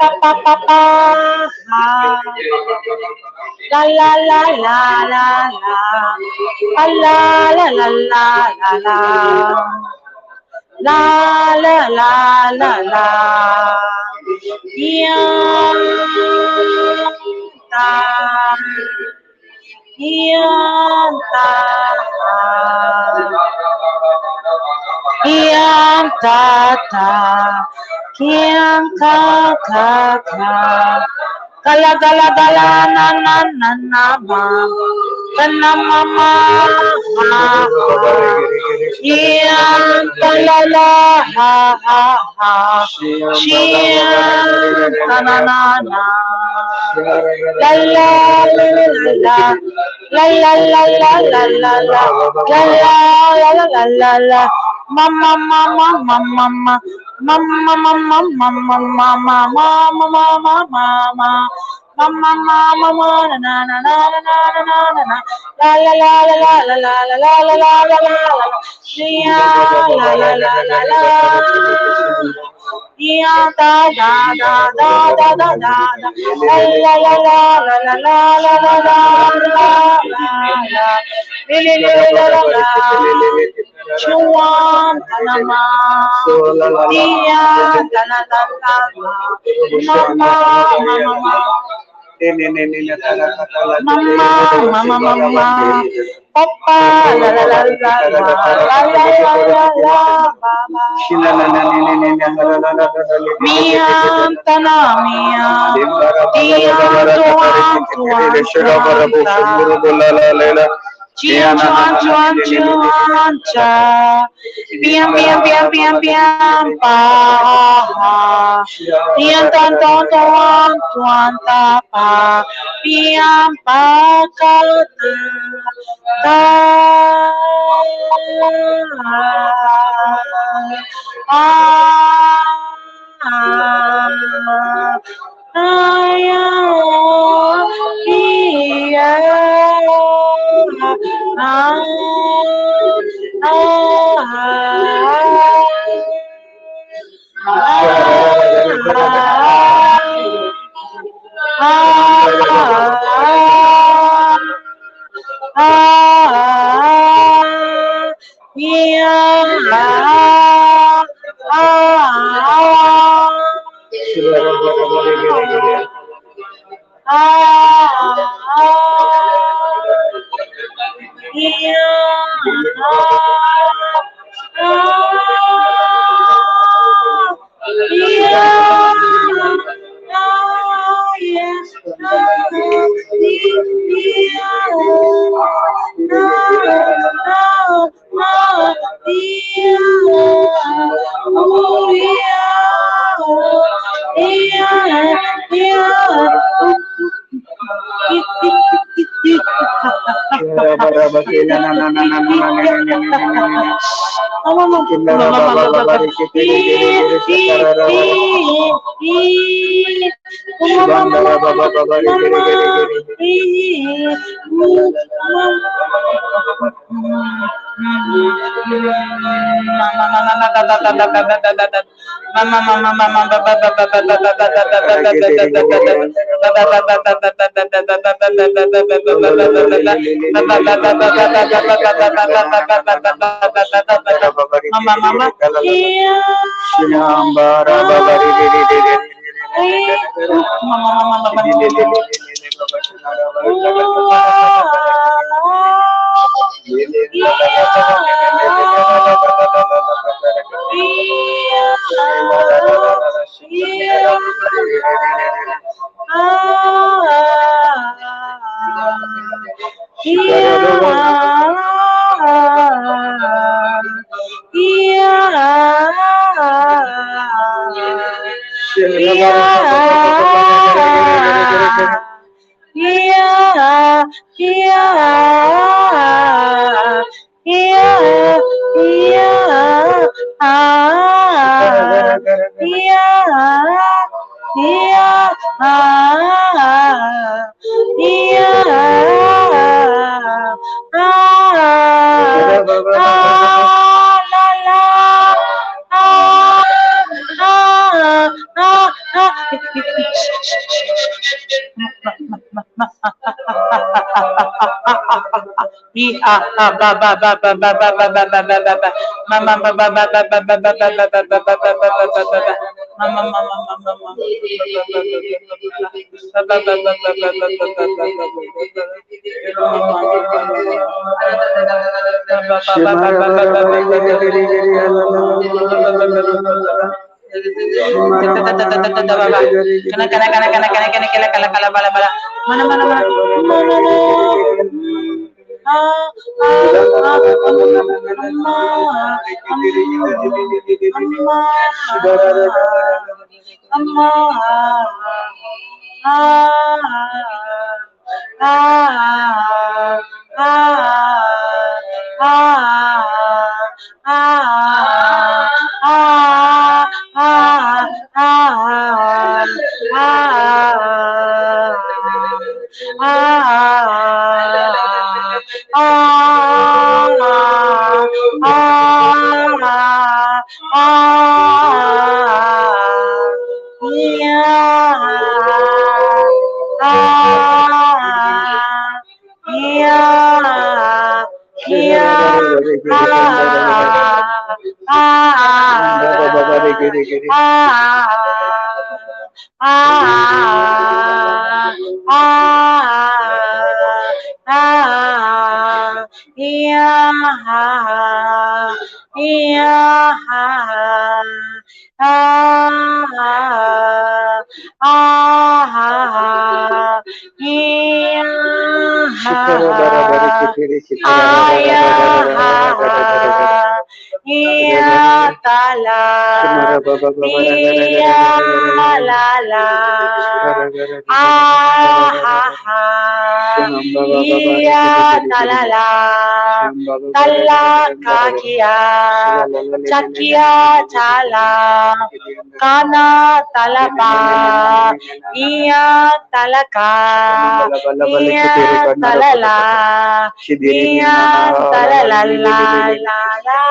Pa pa pa la la la la la la la la la la la la la la la la ya ta ya ta ya ta ta kiang ka ka ka kala kala kala na na na na ma na ma ma ha yang ta la la ha ha ha xiang ta na na na la la la la la la la la la la la la la la la la la ma ma ma ma ma ma ma Mama mama mama mama mama mama mama mama mama na na na na na na na na na la la la la la la la la la la la la la la la la la ya da da da da da da da la la la la la la la la la la la la la la la Chuan tanama dia tana tana mama mama mama mama mama papa la la la la la la la la baba mian tana mian tian tuan tuan tuan chuan chuan chuan cha piam piam piam piam piam pa tian tan ton tuan tuan ta pa piam pa ka ta ta a a ya ah Ba ba ba ba ba ba ba ba ba ba ba mama ba ba ba ba ba ba ba ba ba ba ba ba ba ba ba ba mama mama mama mama ba ba ba ba ba ba ba ba. ha ah ya ah ya ya ah ah ah ah ya ya ah ah ya ya tala ya la la ah ha ha ya tala la tala kakia chakia chala kana talapa iya talaka iya talala iya talala la la la la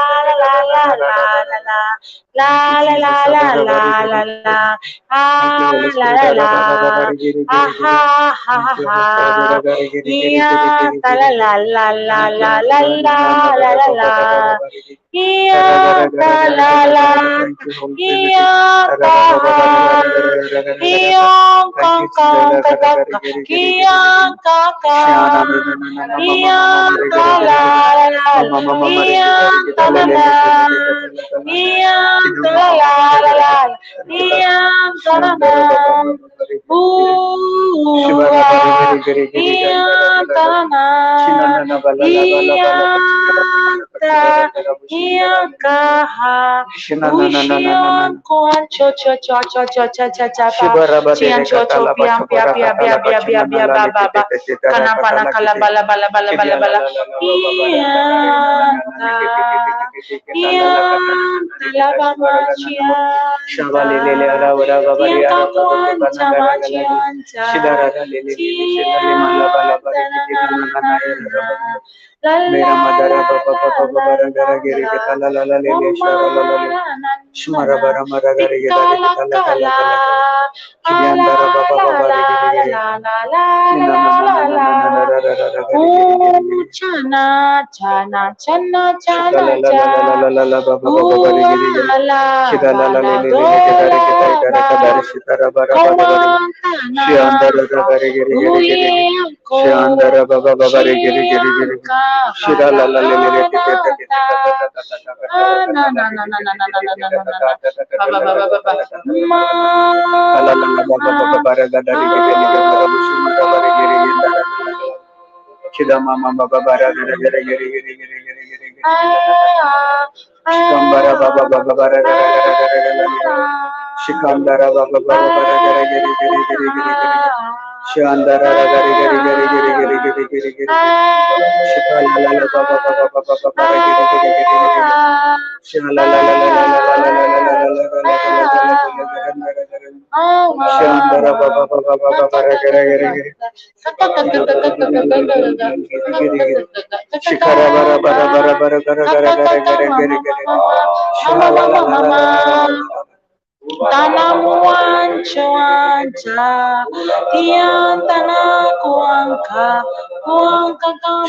la la la la la la la la la ah la la la ah ha ha ha iya talala la la la la la la la la iya talala iya ta iya ka ka ka ka iya ka ka iya ta la la iya ta la la iya ta la la la iya ta la la iya ta la iya ta iya ka ha cho cho cho cho cho cha cha cha pa chian cho cho piam pia pia pia pia pia pia ba ba ba kana pana kala bala bala bala bala bala iya ta iya la ba ma chia iya ka kuan cha ma chian cha la la chana chana chana chana cha la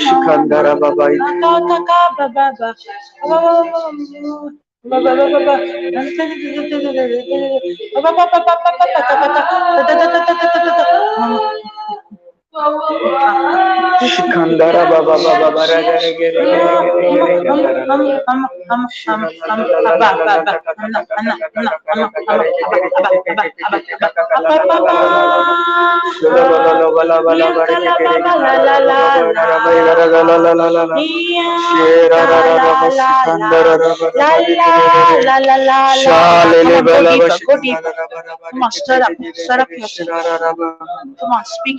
Shikandara Baba Shikandara Baba Baba Come on, stir up yourself. Come on, speak.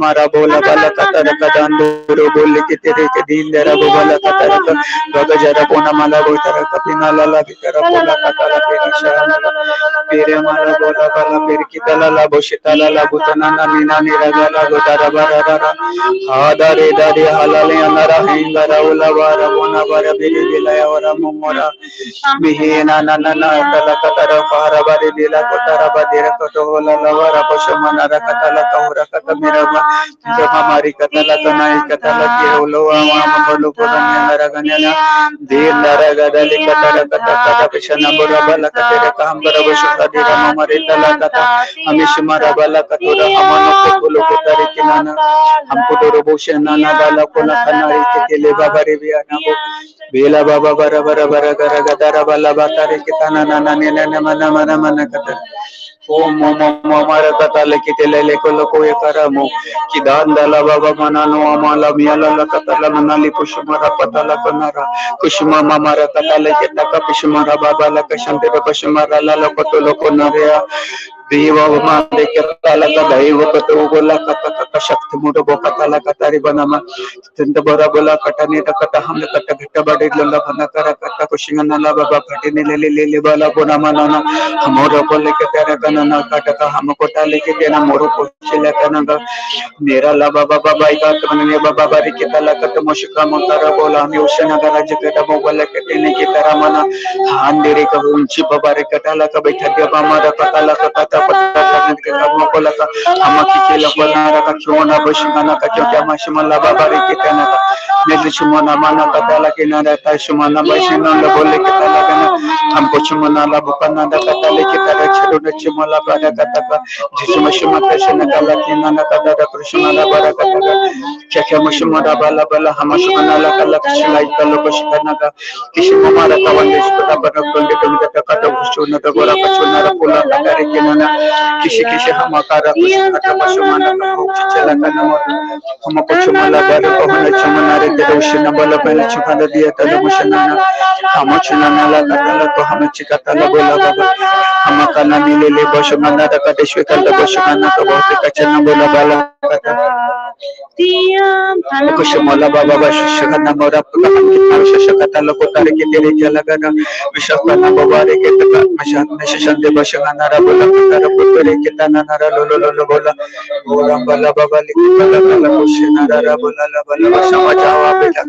mara bola bala katara kadanduro bolle ke tere ke din dera bola katara ka gaga jara pona mala botara kapina lala bikara pola katara pera shara pere mala bola bala per kitala la boshitala la butana na mina niragala gotara bara bara hadare dare halale anara hingara ula bara bona bara bere bilaya ora mumora mihena na na na tala katara fara bare bila kotara badira koto hola lavara poshamana rakatala kahura kata mirama jama mari katala kanai katala ke olo ama bolo koranya naraganya dil naragadali katara kata kata pishana bora bala katere kaham bara boshka dira mamare tala kata amishmara bala katora amano ko bolo kotare kinana हमको तो रोबोशन ना डाला को ना खाना K केले बाबा रे बिया ना बो बेला बाबा बरा बरा बरा गरा गदरा बाला बाता रे कितना ना ना ने ने मना मना मना कतर ओम ओम ओम हमारा कथा लेके तेले लेको लोको ये करमो कि दान दला बाबा मना नो अमाला मियाला ला कतला मनाली पुष्मरा पतला कनारा कुष्मा मामारा कथा लेके तका पिष्मरा बाबा ला कशंते पशमरा ला लोको तो लोको नरिया देवा मारे कतला का दैव कतो बोला कत कत शक्ति मोटो बो कतला कतारी बनामा तंत बरा बोला कटने कत हम कत घट बड़े लंगा फना करा कत कुशिंग नाला बाबा फटे ने ले ले ले बाला बोना मनाना हमोरो बोले के तेरा कना कटका हमको टाले के तेना मोरो पोछले कना मेरा ला बाबा बाबा का तमने बाबा बारी के तला कत मुशका मोतरा बोला ने उशना गरा जगत बोला के तेने के तारा मना हान देरे का ऊंची बाबा रे कटाला का बैठा के बामा कताला कता पता के काम कोला का हम की के लबना का क्यों ना बशना का क्यों क्या मशमला बाबा रे के तना का मेरे सुमना माना कताला के ना रहता सुमना बशना ल बोले के तला का हमको चुमना ला बुकना दा कताले के तारा छड़ो न चुमला बारा कता का जिसम शुमा कृष्ण कला के ना ना कदा कृष्ण ला बारा कता का क्या क्या मशमरा बाला बाला हम सुमना ला कला कृष्ण कलो कशिकना का किशम मारा का वंदेश कदा बरा कंडे कंडे का कता उचुना दा गोरा कचुना रा पोला का रे के ना किसी किसी हमारा कुछ कता पशुमाना का भोग चला का नम हम पशुमाला बारा को चुमना रे ते उशना बाला पहले छुपा दिया तले मुशना हम चुना ला कतला को हम चिकतला बोला बाबा हम कना मिले ले बशमना रा कदेश कल बशमना का बहुत कचना बोला बाला कता कुछ मोला बाबा बशना मोरा हम कितना शशकता लोको तारे के तेरे क्या लगा विशकना बाबा रे के तक मशात में शशंदे बशना रा बोला कतरा पुतरे के तना नरा लो लो लो बोला बोला बाला बाबा लिख बाला बाला कुछ नरा बोला ला बाला बशमा जावा बेटा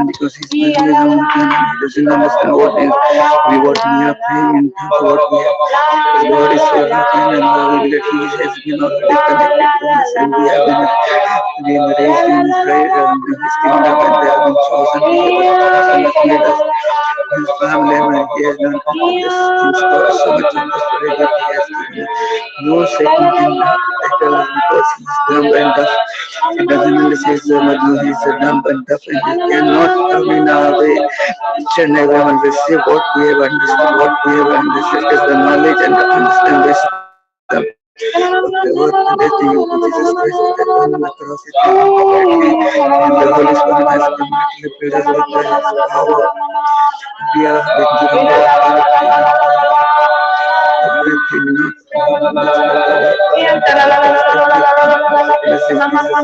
Because he's doing his own plan and he doesn't understand what is we what we are praying and what we are. Because God is everything and knowing that He has been already connected to us and we have been raised in prayer and in His kingdom and we have been chosen and has made us His family and He has done all these things for us so much in the spirit that He has given. No Satan can tackle us because he is dumb and deaf. He doesn't understand he is dumb and deaf and he cannot come in our way. Each and everyone receive what we have understood, what we have understood is the knowledge and the understand wisdom. The work and the thing of Jesus Christ is that on the cross is completely, and the Holy Spirit has completely filled us with His power. We are been given the everything, not much but this is Jesus.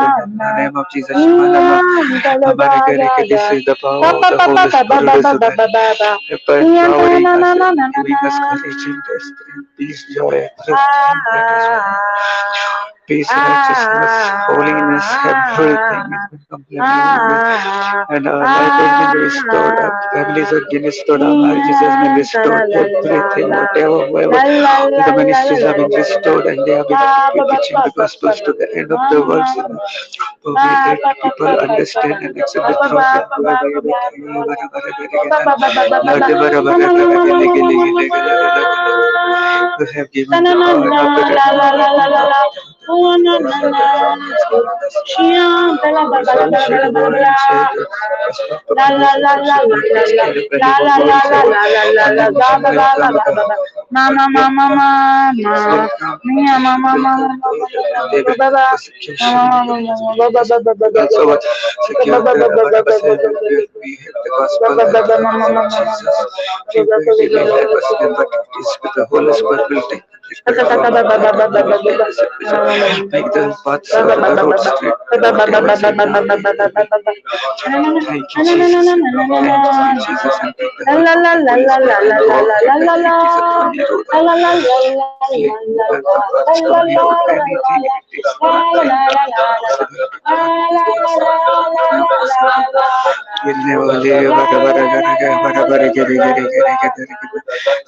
All the Name of Jesus. This is the power of the Holy Spirit empowering us, giving us courage in the strength, peace, joy, peace, righteousness, holiness, everything has been completely and our life has been restored, our families have been restored, our marriages have been restored, everything, whatever, whoever, the ministries have been restored and they have been preaching the gospels to the end of the world so that people understand and accept the truth. You have given the power of the Make the paths of the road straight. Thank you, Jesus. Thank you, Jesus. And take the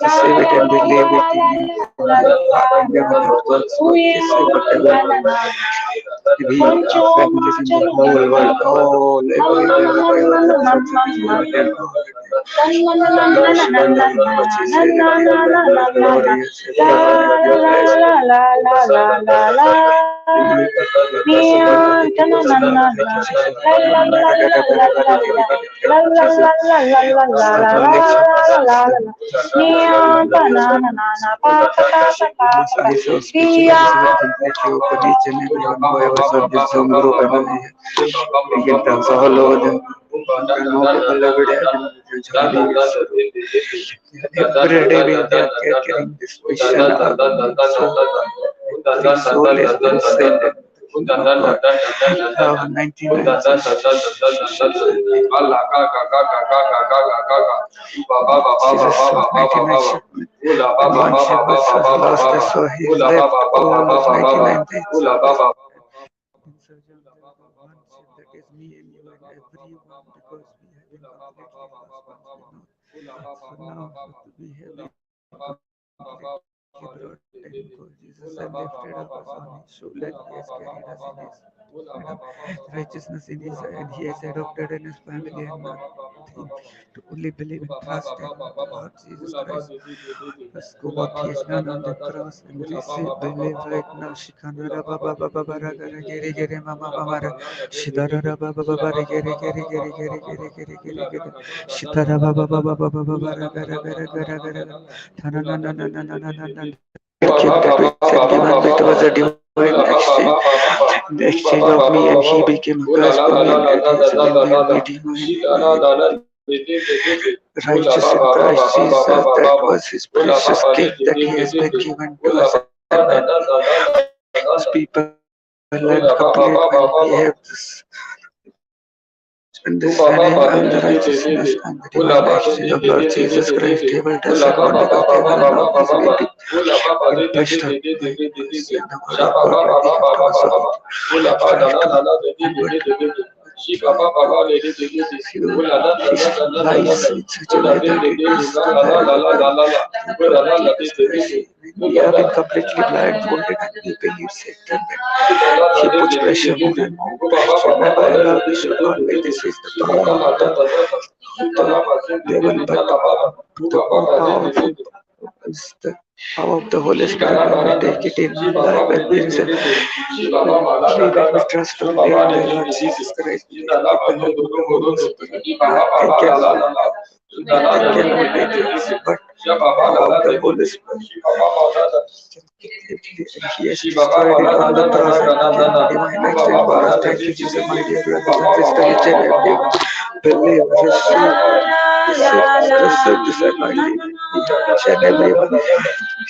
Receive it and believe it in you. We are families in the whole world, all everywhere. Every day we are carrying this mission. So has been sent. 99 lost, so he left all of 99 days. That is me and you and everyone, because we have been completely lost. So now we have been completely brought in for Jesus and lifted up us on his shoulder. He has carried us in his righteousness in his, and he has adopted in his family, and nothing to only believe and trust in the Lord Jesus Christ. Let's go what he has done on the cross and receive, believe right now. Shikanara baba baba bara gara gere gere mama mama shidara baba baba gere gere gere gere gere gere gere gere shitara baba baba baba baba gara gara gara gara thana na na na na na na na. That was given, it was a divine exchange, the exchange of me, and he became a curse for me, and it has been made righteous in Christ Jesus. That was his precious gift that he has been given to us, and his people and complete when we have this understanding and the righteousness and the divine exchange of Lord Jesus Christ. He will doesn't want to go to heaven and all this waiting and pushed up by us in the word of God when we have to also strive to but his lies in such a way that it is the we have been completely blindfolded and we believe Satan that he puts pressure more and more. Remember, I we should not be. This is the power of the devil, but the powerful is the power of the Holy Spirit. When we take it in our life and we believe and we trust only in the Lord Jesus Christ, with the help of the Holy Spirit, nothing cannot be this, but the power of the Holy Spirit. And he has destroyed it on the cross and became the divine exchange for us. Thank you, Jesus, my dear brothers and sisters, each and everyone. Believe, receive, receive, receive this anointing. Each and everyone,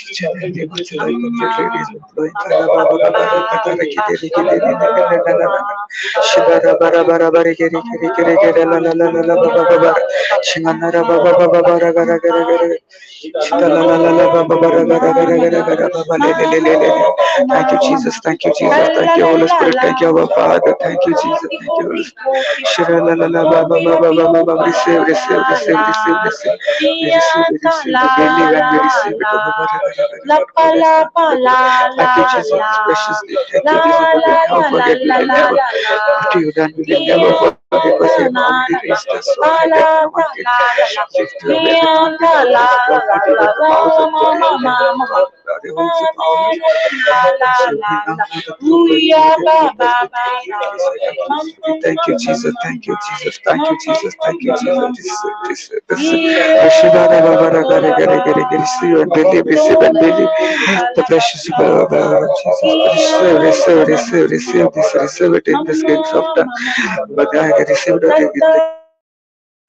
each and everyone's life completely is flowing. Thank you, Jesus. Thank you, Jesus. Thank you, Holy Spirit. Thank you, our Father. Thank you, Jesus. Thank you, Holy Spirit. Receive, receive, receive, receive, receive. We receive, we receive, we believe and we receive it. Thank you, Jesus, this precious day. Thank you, Jesus. We will never forget. We will never what you done. We will never forget because you have already raised us so high that no one can lift you up. Everyone can not even the powers of the hell and the holds of power. Thank you, Jesus. Thank you, Jesus. Thank you, Jesus. Thank you, Jesus. This. Receive and believe, receive and believe the precious blood of Jesus. Receive, receive, receive this, receive it in this gift of tongue. But I received it in the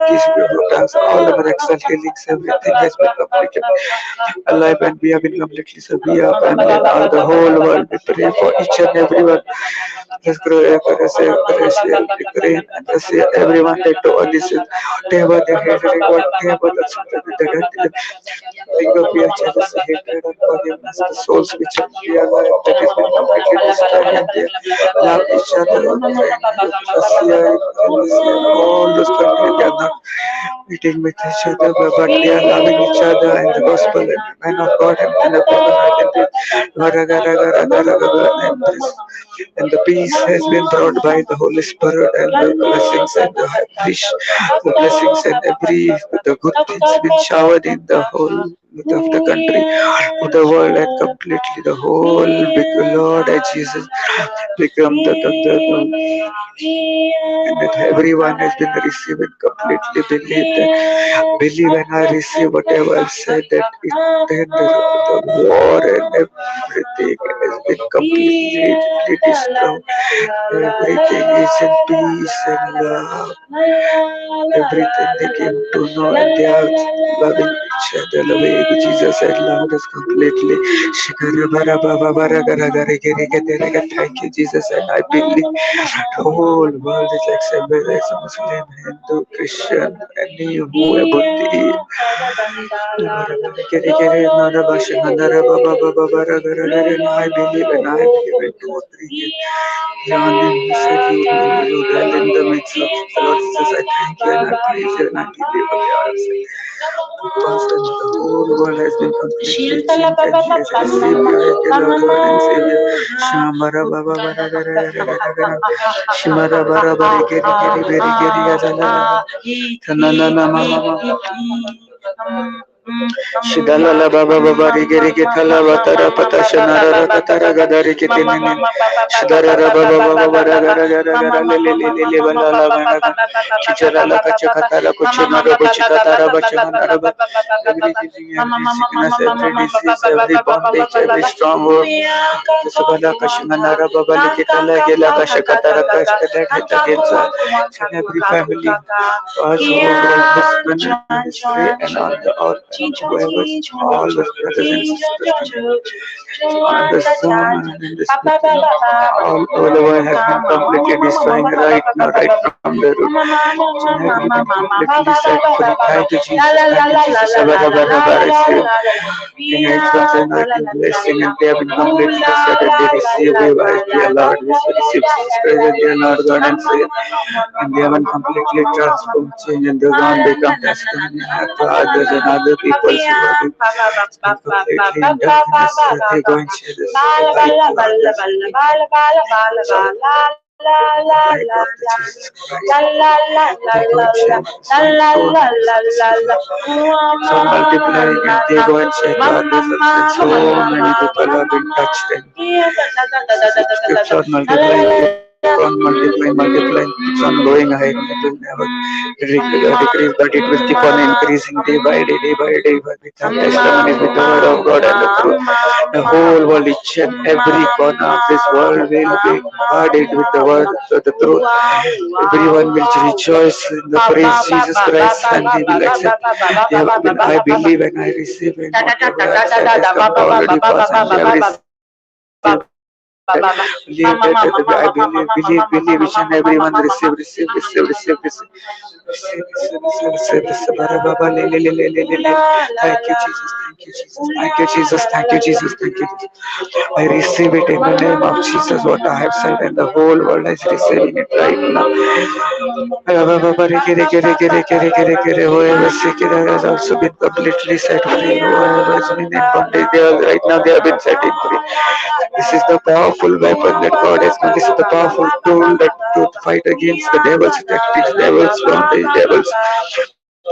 gifts of all the miracle healings, everything has been completed alive, and we have been completely so we are family and all the whole world. We pray for each and everyone. Let's grow Ukraine and Russia, everyone that to all this, whatever they hatred, whatever the think of we are jealousy, hatred, unforgiveness, the souls which are alive that has been completely destroyed, and they love each other. Ukraine, Russia, all those countries, they are not meeting with each other, but they are loving each other and the gospel and the man of God and the and the peace has been brought by the Holy Spirit and the blessings and the blessings and every the good things been showered in the whole of the country, of the world, and completely the whole big Lord and Jesus become the and that everyone has been receiving completely believe that believe and I receive whatever I've said, that it then the war and everything has been completely destroyed. Everything is in peace and love. Everything they came to know, and they are loving each other the way Jesus had loved us completely. Thank you, Jesus, and I believe the whole world is like whether it's a Muslim, Hindu, Christian, any whoever. I believe and I believe in 2 or 3 John, and he said, you dwell in the midst of the Lord Jesus. I thank you and I praise you and I believe what you have said. Because the whole world has been completely changed and he has received you as the Lord God and Savior. Shamara Baba Bara Gara Gara Gara Shimara Bara Bari Geri Geri Beri Geri Gazala Tanana Mama Shidala Baba Baba Rigeri Getala Batara Patashanara Katara Gadari Kitinin Shidara Baba Baba Gara Gara Gara Lele Lele Balala Chicharala Kachakatala Kuchinara Kuchikatara Bachanara. Every disease, every sickness, every disease, every bondage, every stronghold. Subala Kashimanara Baba Likitala Gela Kashakatara Kashkata against and every family, us who husband and ministry and all the all whoever, all the brothers and sisters on the Zoom and in this meeting, all over the world has been completely destroying right now, right from the root. So everything completely set free. Thank you, Jesus. Thank you, Jesus. In advance and blessing, and they have been completely set and they receive you as their Lord. We receive Jesus Christ as their Lord, God and Savior. And they have been completely transformed, changed, and they gone become testimony to others and other people who have been completely in darkness. They go and share this light to others. Light of the Jesus Christ. They go and share so so multiplying, and they go and share to others, and so many people have been touched and keeps on multiplying. Keep on multiplying, multiplying, keeps on going ahead. It will never decrease, but it will keep on increasing day by day, day by day, with our testimonies, with the word of God and the truth. The whole world, each and every corner of this world will be guarded with the word of the truth. Everyone will rejoice in the praise Jesus Christ, and they will accept. They have been, I believe and I receive, and whatever I said has come to already pass, and they have received. Believe that, I believe, believe, believe, each and everyone receive, receive, receive, receive, receive, receive, receive, receive, receive. Thank you, Jesus. Thank you, Jesus. Thank you, Jesus. Thank you, Jesus. Thank you, Jesus. I receive it in the name of Jesus, what I have said, and the whole world is receiving it right now. Whoever sick has also been completely set free. Whoever has been in bondage, they are, right now they have been set free. This is the powerful weapon that God has given. This is the powerful tool that to fight against the devil's tactics, devil's bondage, devil's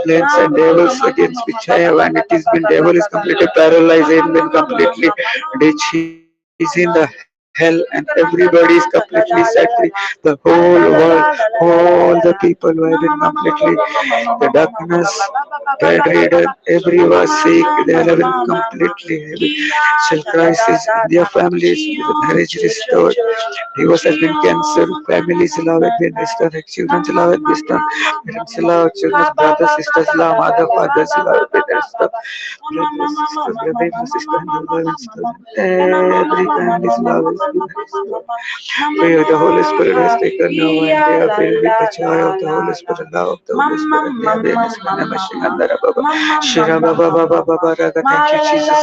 plans, and devils against which I have. And it has been, devil is completely paralyzed and been completely ditched. He is in the hell, and everybody is completely set free. The whole world, all the people who have been completely the darkness, bedridden, everyone sick, they have been completely heavy. Shall Christ is in their families, the marriage restored, divorce has been cancelled, families love has been restored, children's love has been restored, parents love, children's brothers, sisters love, mother, father's love has been restored, brothers, sisters, brothers, sisters, brothers, every family's love is been restored. Where the Holy Spirit has taken over, and they are filled with the joy of the Holy Spirit, love of the Holy Spirit. Thank you, Jesus.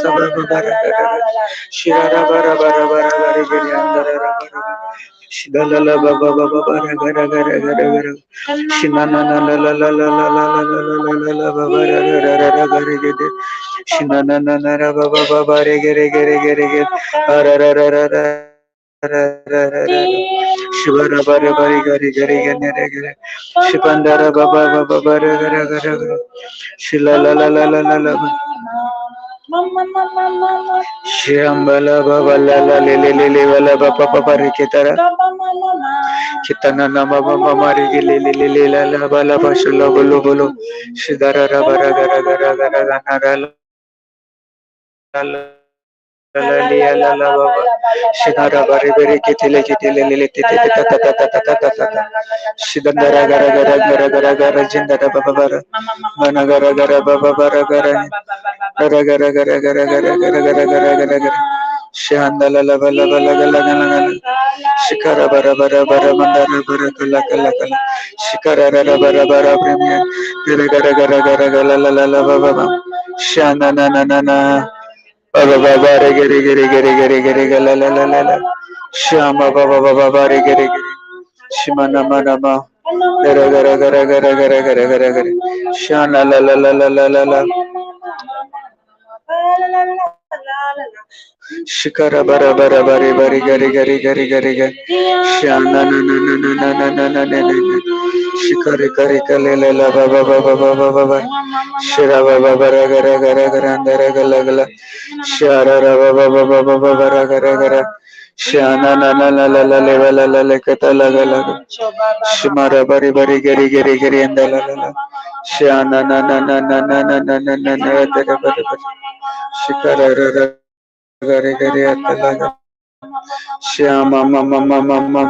Shidala baba baba bara gara gara gara gara. Shinana la la la la la la la la la la la baba ra ra ra ra ra gede. Shinana na na ra baba baba re gere gere gere gere. Ra ra ra ra ra ra ra ra ra. Shivara bara bari gari gari gane re gere. Shivandara baba baba bara gara gara gara. Shila la la la la la la. Shambhala baba la la le le le le la ba pa pa pa re ke tara kitana na ma ma ma ma re ge le le le le la la ba la ba shala bolo bolo shidara ra ba ra ga ra ga ra ga ra ga na ra la la la la la la ba ba shidara ba re re ke te le ke te le le le te te te ta ta ta ta ta ta ta ta ta shidandara ga ra ga ra ga ra ga ra ga ra jindara ba ba ba ra mana ga ra ga ra ba ba ba ra ga ra ra ga ra ga ra ga ra ga ra ga ra ga ra ga ra ga ra ga ra Shandala la la la la la la la la Shikara bara bara bara mandara bara kala kala kala Shikara ra bara bara premiya Gara gara gara gara gara la la la ba ba ba Shana na na na na ba ba ba ba re gere gere gere gere gere ga la la la la la Shama ba ba ba ba ba re gere gere Shimana mana ma gara gara gara gara gara gara gara gara Shana la la la la la la la Shikara bara bara bari bari gari gari gari gari gari Shana na na na na na na na na na na Shikari kari kale la la ba ba ba ba ba ba ba ba Shira ba ba ba ra ga ra ga ra ga ra ra ga la ga la Shara ra ba ba ba ba ba ba ba ra ga ra ga ra Shana na na la la la le la la le kata la ga la ga Shimara bari bari gari gari gari anda la la la Shana na na na na na na na na na na ra ba ba Shikara ra ra gari gari ata la ga Shyama ma ma ma ma ma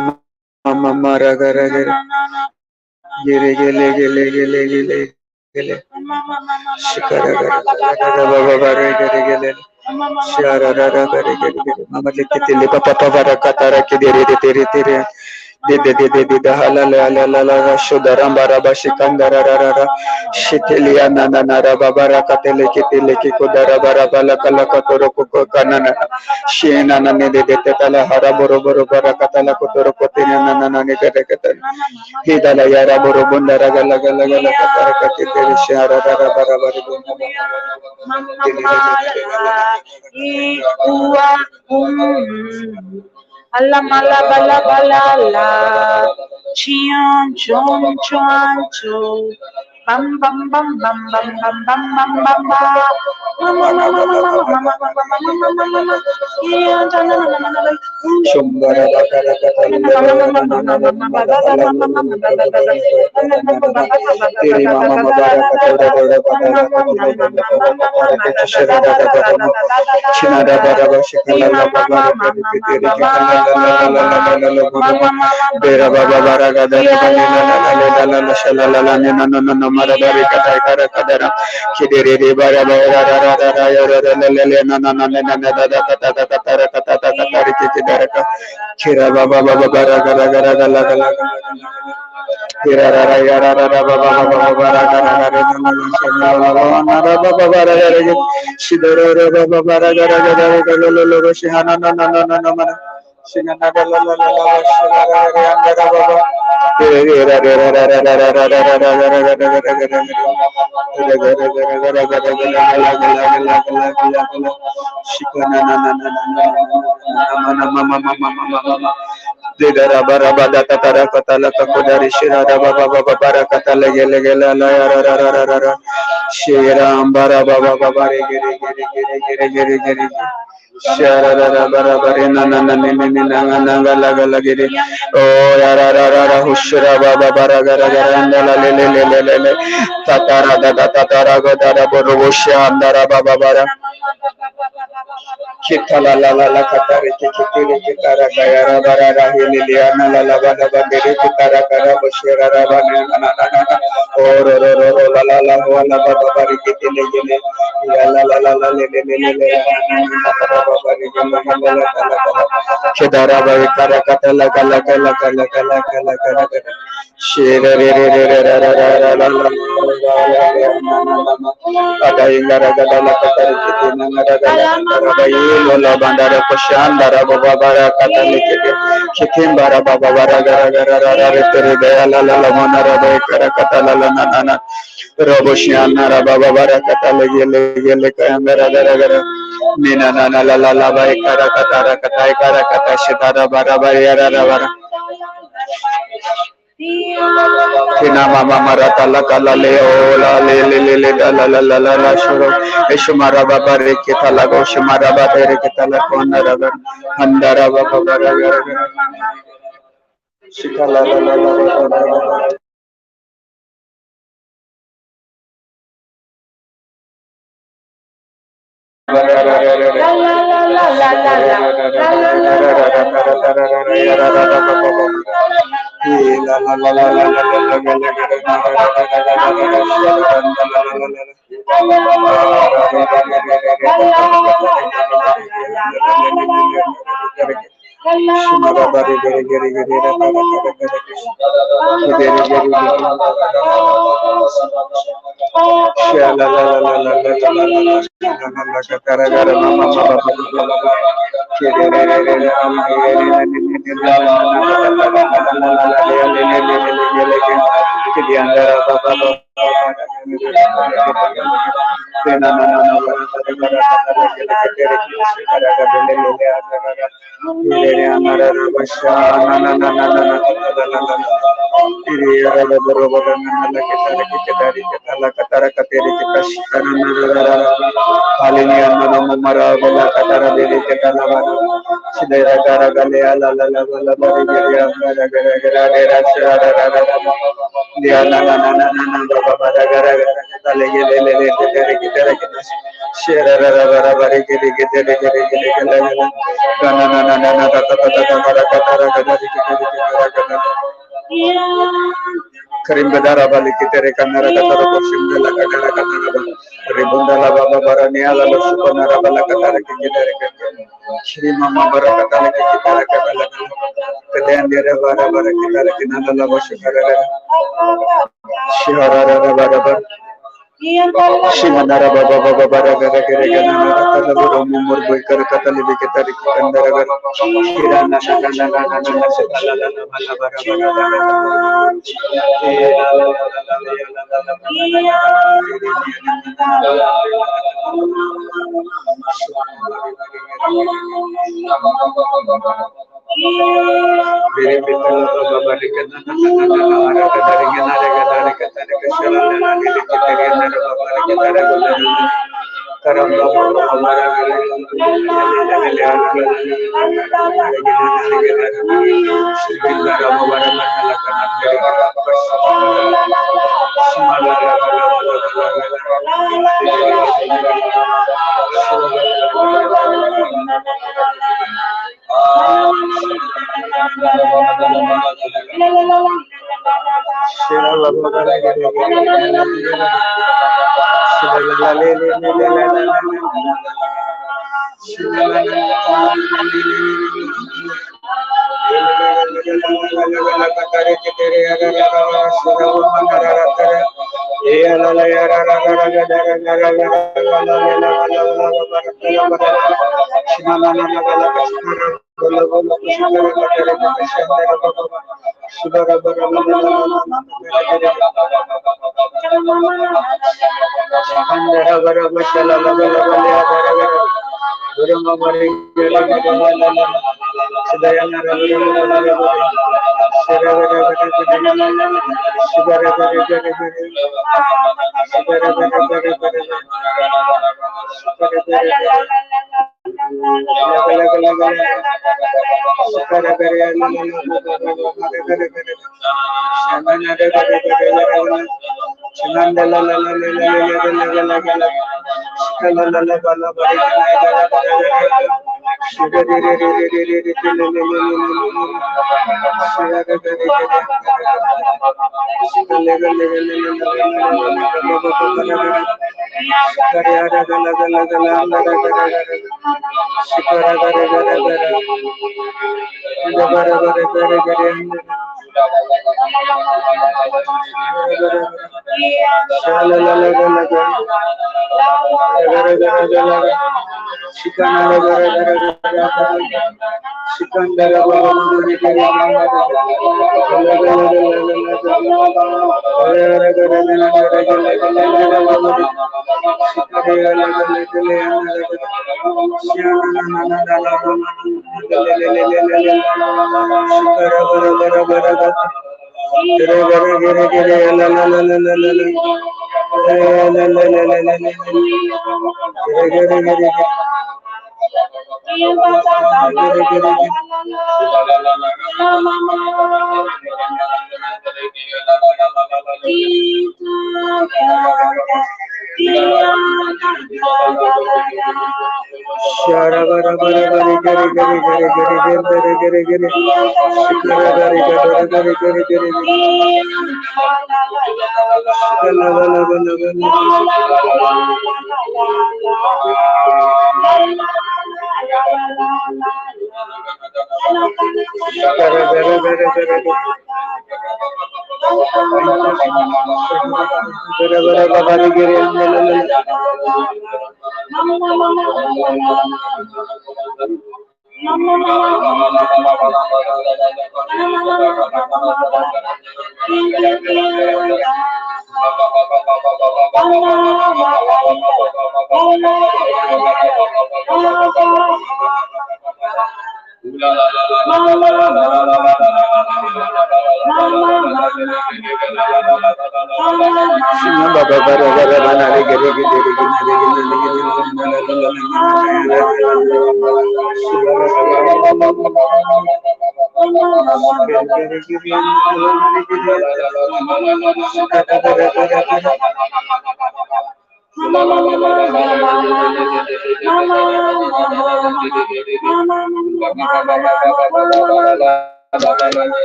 ma ma ma ra ga ra ga gere gele gele gele gele gele Shikara ga ra ga ra ba ba ba re gere gele Shara ra ra gare gere gere mama le ke tele pa pa pa va ra ka ta ra ke de re de re te re de de de de de da la la la la la shudaram bara ba shikandara ra ra ra shitelia na na na ra ba ba ra ka tele ke tele ke ko dara bara ba la ka la ka to ro ko ko ka na na she na na ne de de te ta la hara boro boro bara ka ta la ko to ro ko te na na na na ne ka re ka ta he da la ya ra boro bunda ra ga la ga la ga la ka ta ra ka te te re sha ra ra ra ba ra ba re bo na Alla mala bala bala la, chion chon chuan chu, bam bam bam bam bam bam bam bam bam ba, mama mama mama mama mama mama mama mama,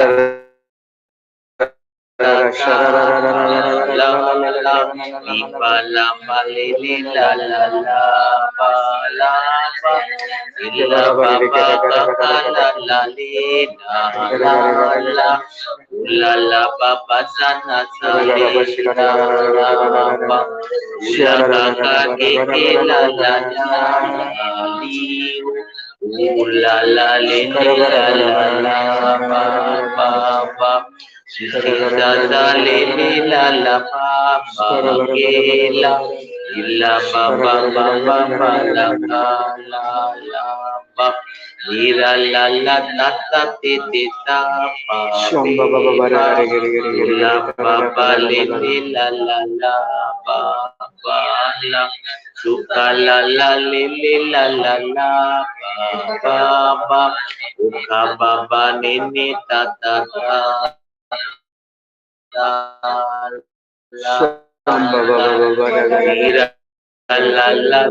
La la ba la ba li li la la la ba la ba la ba ba ba ba la la li la la la la la ba ba sa na sa li la la ba la ka ka ke ke la la la li u la la li la la la ba ba ba da da le le la la ba ba ke la la ba ba ba ba ba la ka la la ba la la la ta ta te te ta pa Shamba baba bara gare gare gare gare la gare ba tara ba tara le la la le la la la ba ba la suka la la le le la la la ba ba ba uka ba ba ne ne ta ta ta ta la Shamba la baba bara gare gare la la la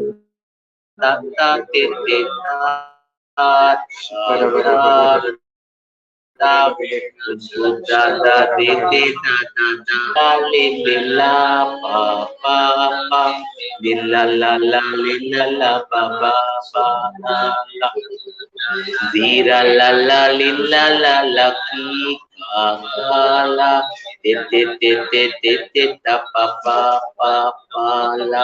ta ta te te ta ta bara bara ta bara ta da da te te ta ta ta le le la pa pa pa li la la la li la la pa pa pa la la Zira la la li la la la ki ka ka la te te te te te te ta pa pa pa pa la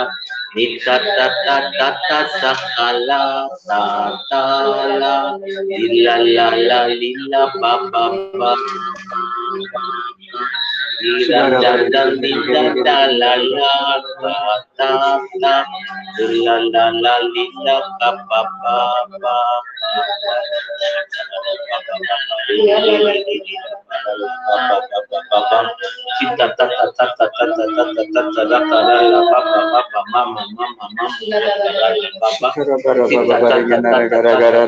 ni ta ta ta ta ta sa ka la ta ta la li la la la li la pa pa pa li la Shara da bara da gare li gare da gare gare da la la ta ta ta la la la li la pa pa pa pa Shikara bara baba bara gare gare gare gare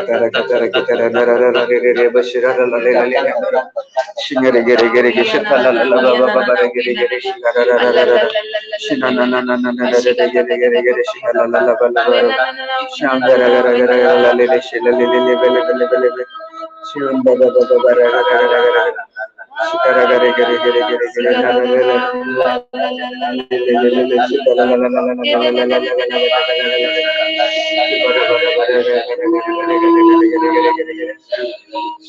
tara tara tara tara la la la re re re bashira la la la la la Shingere gere gere ge shikala la la baba bara gere gere shikara ra ra ra ra Shina na na na na na re re gere gere gere shikala la la ba la ba Shangara gara gara gara la le le shila le le le bele bele bele bele Shivam baba baba bara gara gara gara Shikara gare gere gere gere gere la la la la le le le le shikala la la la la la la la la la la la la Shibara bara bara gara gara gere gere gere gere gere gere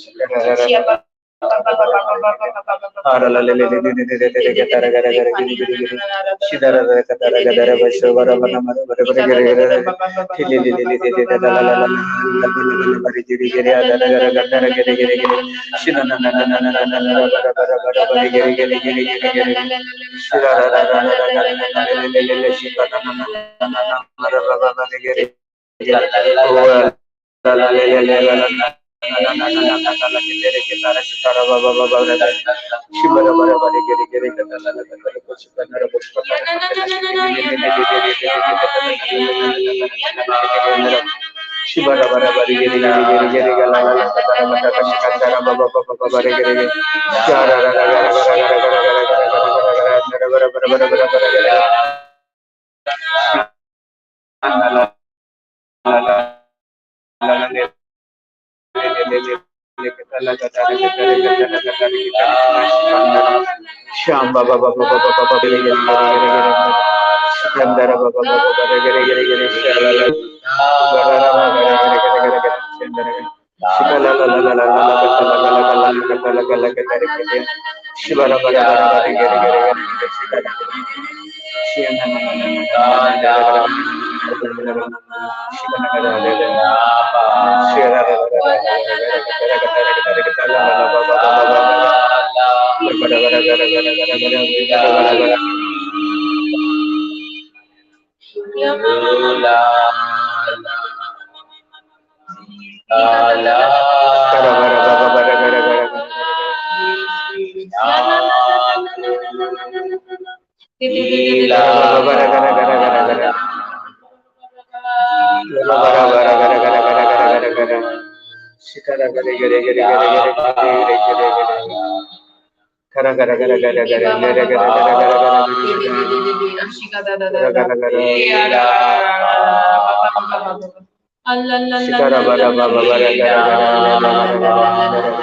Shikara ra ra ra Ara la le le le le le le le le tara gara gara gere gere gere Shidara ra ka tara gara basho bara bara bara bara bara gere gere le le le le le le la la la la la la la la bara gere gere ada gara gara gere gere gere Shina na na na na na na na na bara bara bara bara gere gere gere gere gere Shira ra ra ra ra ra ra ra le le le le shika na na na na na bara bara bara gere gere O la la le le le la la na na na na na na la gere ke tara shikara ba ba ba ba Shibara bara bara gere gere ka la la la la la shikara ra boshpa tara Shibara bara bara gere gere gere gere ga la la la tara ba ta shikara ba ba ba ba ba gere gere Shara ra ra ra ra ra ra ra ra ra ra ra ra bara bara bara bara bara gere La la la la la la le le le le le la la tara tara tara tara Sham baba baba baba baba gere gere gere gere gere Sikandara baba baba baba gere gere gere shala la bara ra ra gere gere gere gere gere Sikandara Shikala la la la la la la la la la la la la la la gere gere Shibara bara bara bara gere gere gere gere Shikala Shina na na na na na na na na Shibana gara gara Shira ra ra ra ra ra ra ra ra la la ba ba ba ba ba bara bara gara gara gara gara gara gara gara Bara bara bara bara gara gara gara Bara bara gara gara gara gara Bara bara gara gara gara gara gara gara Shikara gare gare gare gare gare gare gare gare Kara gara gara gara gara gara gara gara gara gara gara gara gara Shikara bara bara bara gara gara gara gara gara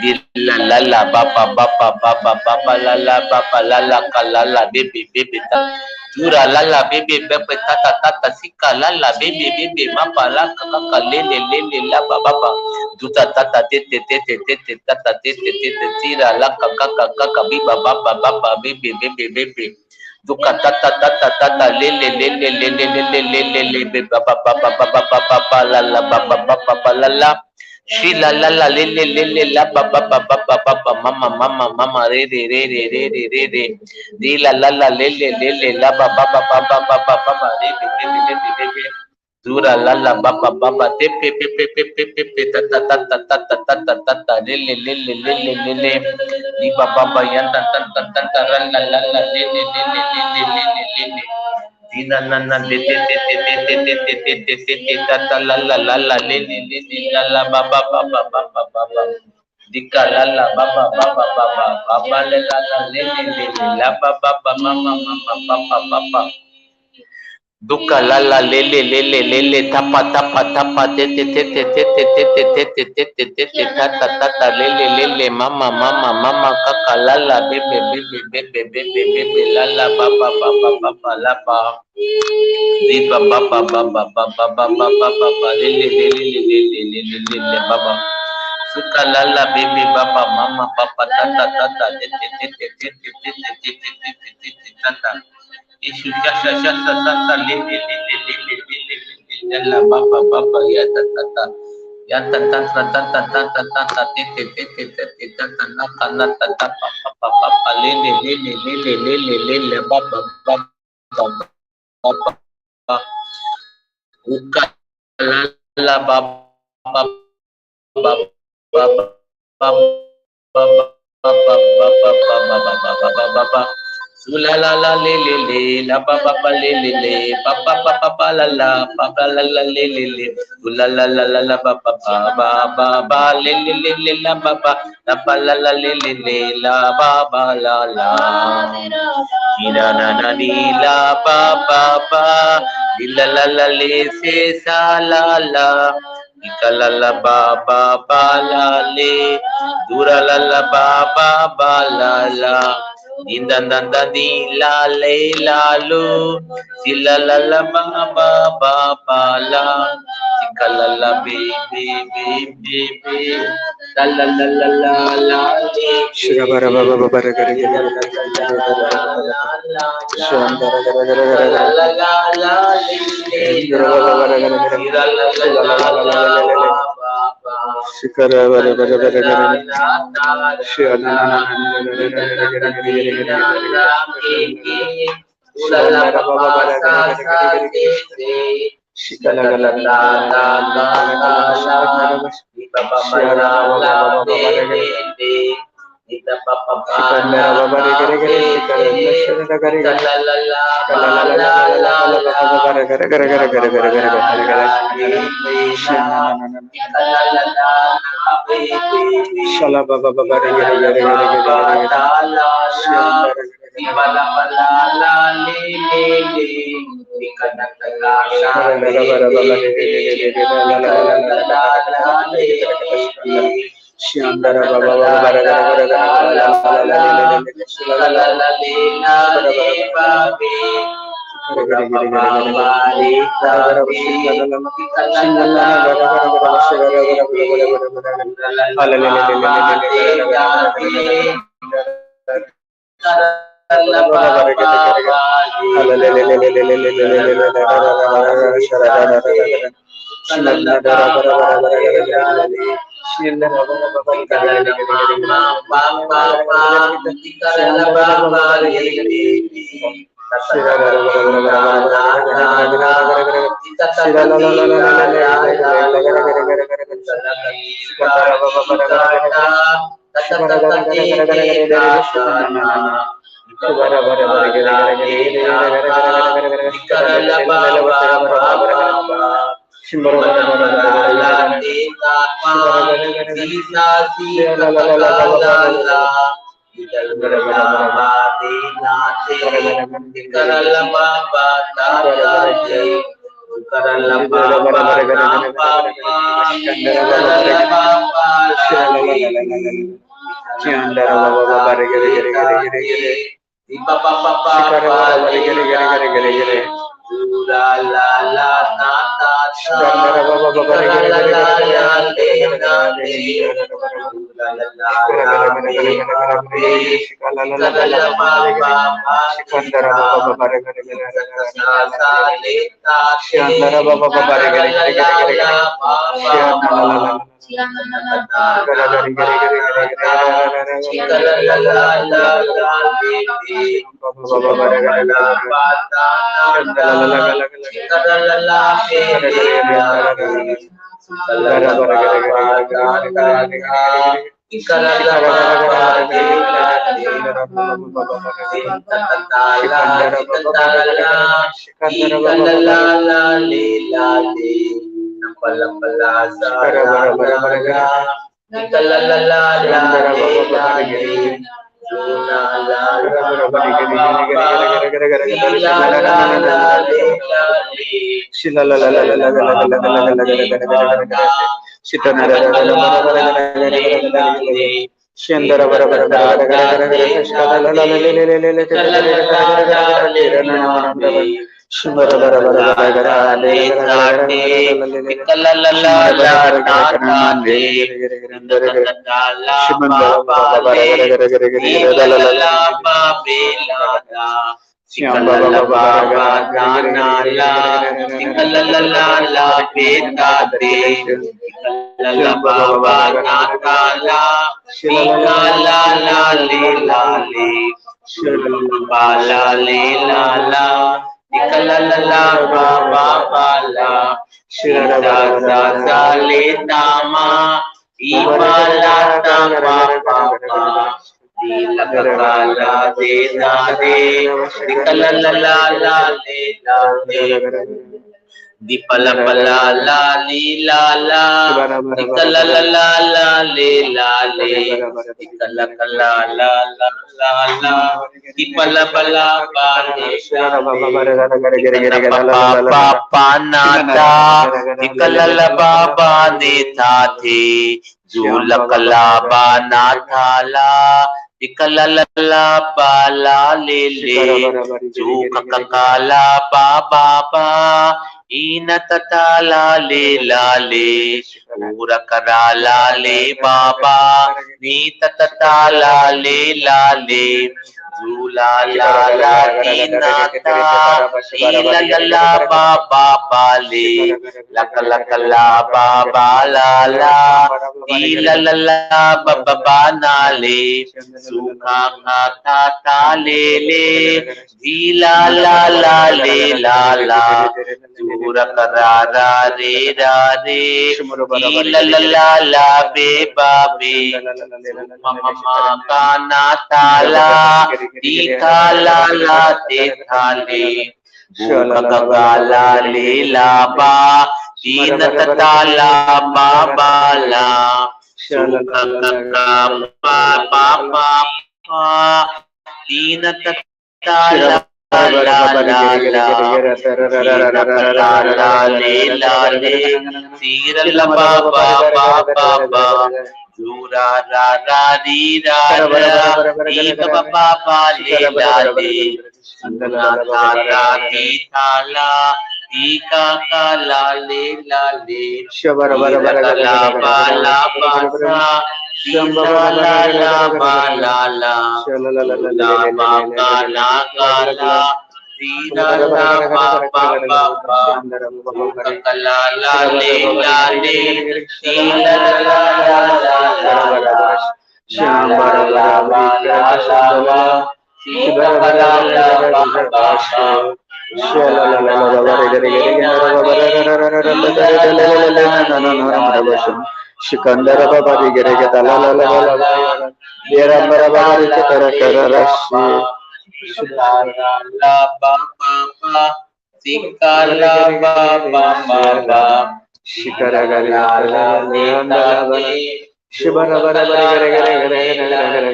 Di la la la ba ba ba ba ba ba ba ba la la ba ba la la ka la la baby baby ta dura la la baby baby ta ta ta ta sika la la baby baby ma pa la ka ka ka le le le le la ba ba ba duta ta ta te te te te te te ta ta te te te te tira la ka ka ka ka ka bi ba ba ba ba ba baby baby baby duka ta ta ta ta ta ta le le le le le le le le le le le be ba ba ba ba ba ba ba ba ba la la ba ba ba ba ba la la shi la la la le le le le la ba ba ba ba ba ba ba mama mama mama re re re re re re re re di la la la le le le le la ba ba ba ba ba ba ba ba ba re re re re re re re dura la la ba ba ba ba te pe pe pe pe pe pe pe ta ta ta ta ta ta ta ta ta ta le le le le le le le le di ba ba ba yan ta ta ta ta ta ra la la la le le le le le le le le le le di na na na te te te te te te te te te te te ta ta la la la la le le le le la la ba ba ba ba ba ba ba ba di ka la la ba ba ba ba ba ba ba ba le la la le le le le la ba ba ba ma ma ma ma ba ba ba ba duka la la le le le le le le tapa tapa tapa te te te te te te te te te te te te te te ta ta ta ta le le le le mama mama mama kaka la la bebe bebe bebe bebe bebe la la ba ba ba ba ba ba la ba di ba ba ba ba ba ba ba ba ba ba ba ba le le le le le le le le le le ba ba suka la la bebe ba ba mama papa ta ta ta ta te te te te te te te te te te te te te te ta ta Ishu sha sha sha sha sha sha le le le le le le le le le la ba ba ba ba ya ta ta ta ya ta ta ta ta ta ta ta ta ta te te te te te te ta ta na ka na ta ta pa pa pa pa pa le le le le le le le le le le ba ba ba ba ba ba ba uka la la ba ba ba ba ba ba ba ba ba ba ba ba ba ba ba ba ba ba su la la la le le le la ba ba ba le le le ba ba ba ba ba la la ba ba la la le le le su la la la la la ba ba ba ba ba ba le le le le la ba ba la ba la la le le le la ba ba la la ni na na na ni la ba ba ba ni la la la le se sa la la ni ka la la ba ba ba la le dura la la ba ba ba la la din dan dan dan di la le la lo si la la la ba ba ba ba la si ka la la b b b b b la la la la la la le Shira bara ba ba ba bara gara gara Sham bara gara gara gara la gara la la la le le Gara la ba ba bara gara gara si la la la La la la la la la la la ba la ba ba Shikara bara bara la bara la gara la la Shia la na na la na na na di na da na da gara da gara di gara gara la gara la gara ke ke la Sham la bara ba ba ba ba bara sa gara gara sa gara gara se gara se Shikala da la da la la da la da la da la da la la la di ba ba ba Shia la ba ba la ba ba ba de bara de gara de di da ba ba ba Shikandara la ba ka bara gara se gara Shikara se na shara di gara ka gara la la la Shikala ba la la la la la la la la la ba ba bara gara gara la gara ba gara ba gara gara la gara la gara le le Shia la na na na na di ka la la la la be be be Shala ba ba ba di bara ka la gara la gara ba gara gara ba gara gara ta la la Shia bara gara di gara ba la ba la la le le le di ka na ta ka ka Shara le bara bara le ba bara le gara gara di la ka la la la la la la la la le le le di ka Shyandara ta ba ta ba ta ba bara la gara gara la gara la la la la la la la la la di ka la la la la le la bara le bara bara ba gara be gara ra gara ba gara ba gara gara ba re sa bara bara be shikala la la di ka la la shingala la la bara ba bara ba bara shara le bara be bara bara bara di la la la ala ba le le le ba le le le de gara da gara gara de gara gara ka la la bara ba bara ba gara gara ba gara le ala le la le le le le le le di le la le la le ba bara ba bara re bara shara sa bara se bara gara ka la la shingala ba bara bara ba bara bara le gara la gara gara le shingala bara bara di ka gara la gara la gara ma gara ma pa pa pa di ka la la gara ba bara ba bara le gara gara le le ta ta shira ta bara ta bara te bara ta bara bara la gara la gara la gara gara gara di ta ta shira ta la te la la la la la la la la la la la gara gara gara gara di gara ka la ka ti ka shikandara ti bara bara ka gara gara ta gara ta ta shibara ta ta gara te gara gara te gara ta gara ta shibana na ta na na di ka la shibara la bara ba bara gara la gara le gara la gara gara ka gara gara gara gara di ka shikara la la la la ba la la ba shara bara ba bara bara ba gara ba shimbara di ba bara la bara ba gara la gara la gara gara te ta pa shibara gara gara si gara sa si shira ka la la ka la la ka ba ba la ba ba la ba di ka la bara la bara bara ba bara te na te bara gara gara di ka gara la gara la ba ba ta bara ta bara te gara di ka la la ba bara ba bara gara na gara pa gara gara pa gara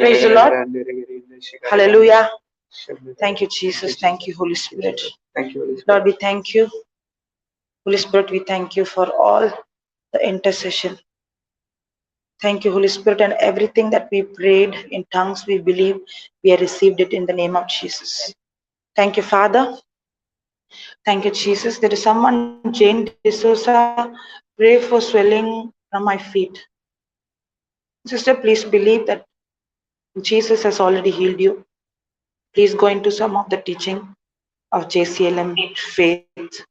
Praise the Lord. Hallelujah. Thank you, Jesus. Thank you, Holy Spirit. Thank you, Holy Spirit. Lord, we thank you. Holy Spirit, we thank you for all the intercession. Thank you, Holy Spirit, and everything that we prayed in tongues, we believe we have received it in the name of Jesus. Thank you, Father. Thank you, Jesus. There is someone, Jane D'Souza, pray for swelling from my feet. Sister, please believe that Jesus has already healed you. Please go into some of the teaching of JCLM faith.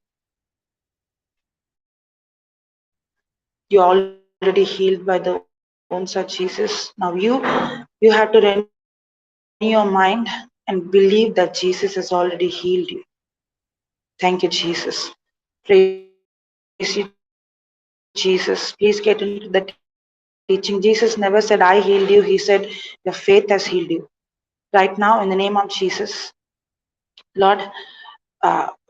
You are already healed by the wounds of Jesus. Now you have to renew your mind and believe that Jesus has already healed you. Thank you, Jesus. Praise you, Jesus. Please get into the teaching. Jesus never said, I healed you. He said, your faith has healed you. Right now, in the name of Jesus, Lord,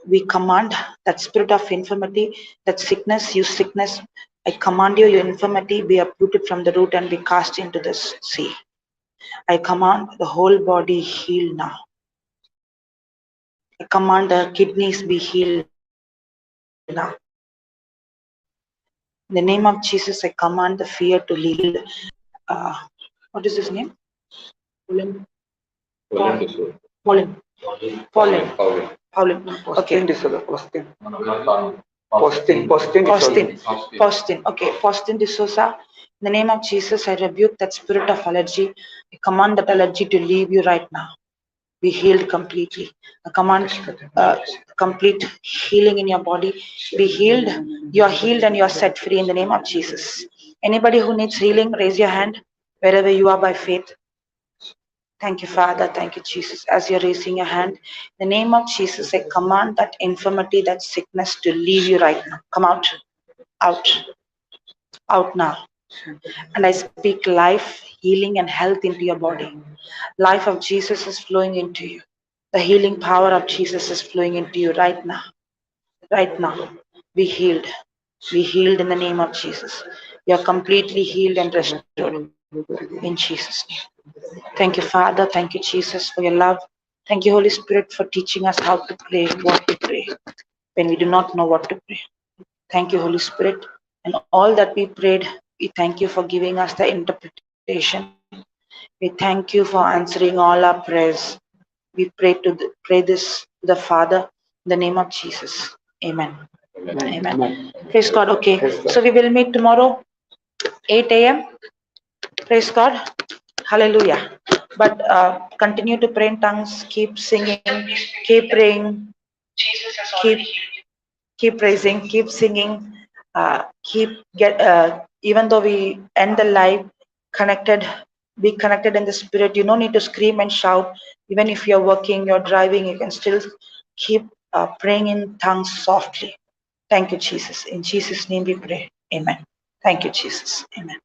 we command that spirit of infirmity, that sickness, you sickness, I command you, your infirmity, be uprooted from the root and be cast into the sea. I command the whole body healed now. I command the kidneys be healed now. In the name of Jesus, I command the fear to leave. What is his name? Pauline. Pauline. Pauline. Pauline. Okay. Postin. Postin. Okay. Postin D'Souza. In the name of Jesus, I rebuke that spirit of allergy. I command that allergy to leave you right now. Be healed completely. I command complete healing in your body. Be healed. You are healed and you are set free in the name of Jesus. Anybody who needs healing, raise your hand wherever you are by faith. Thank you, Father. Thank you, Jesus. As you're raising your hand, in the name of Jesus, I command that infirmity, that sickness to leave you right now. Come out, out, out now. And I speak life, healing, and health into your body. Life of Jesus is flowing into you. The healing power of Jesus is flowing into you right now. Right now. Be healed. Be healed in the name of Jesus. You are completely healed and restored in Jesus' name. Thank you, Father. Thank you, Jesus, for your love. Thank you, Holy Spirit, for teaching us how to pray, what to pray, when we do not know what to pray. Thank you, Holy Spirit. And all that we prayed, we thank you for giving us the interpretation. We thank you for answering all our prayers. We pray pray this to the Father in the name of Jesus. Amen. Amen. Amen. Praise God. Okay. So we will meet tomorrow, 8 a.m. Praise God. Hallelujah. But continue to pray in tongues. Keep singing. Keep praying. Keep praising. Keep singing. Even though we end the live, connected, be connected in the spirit. You don't need to scream and shout. Even if you're working, you're driving, you can still keep praying in tongues softly. Thank you, Jesus. In Jesus' name we pray. Amen. Thank you, Jesus. Amen.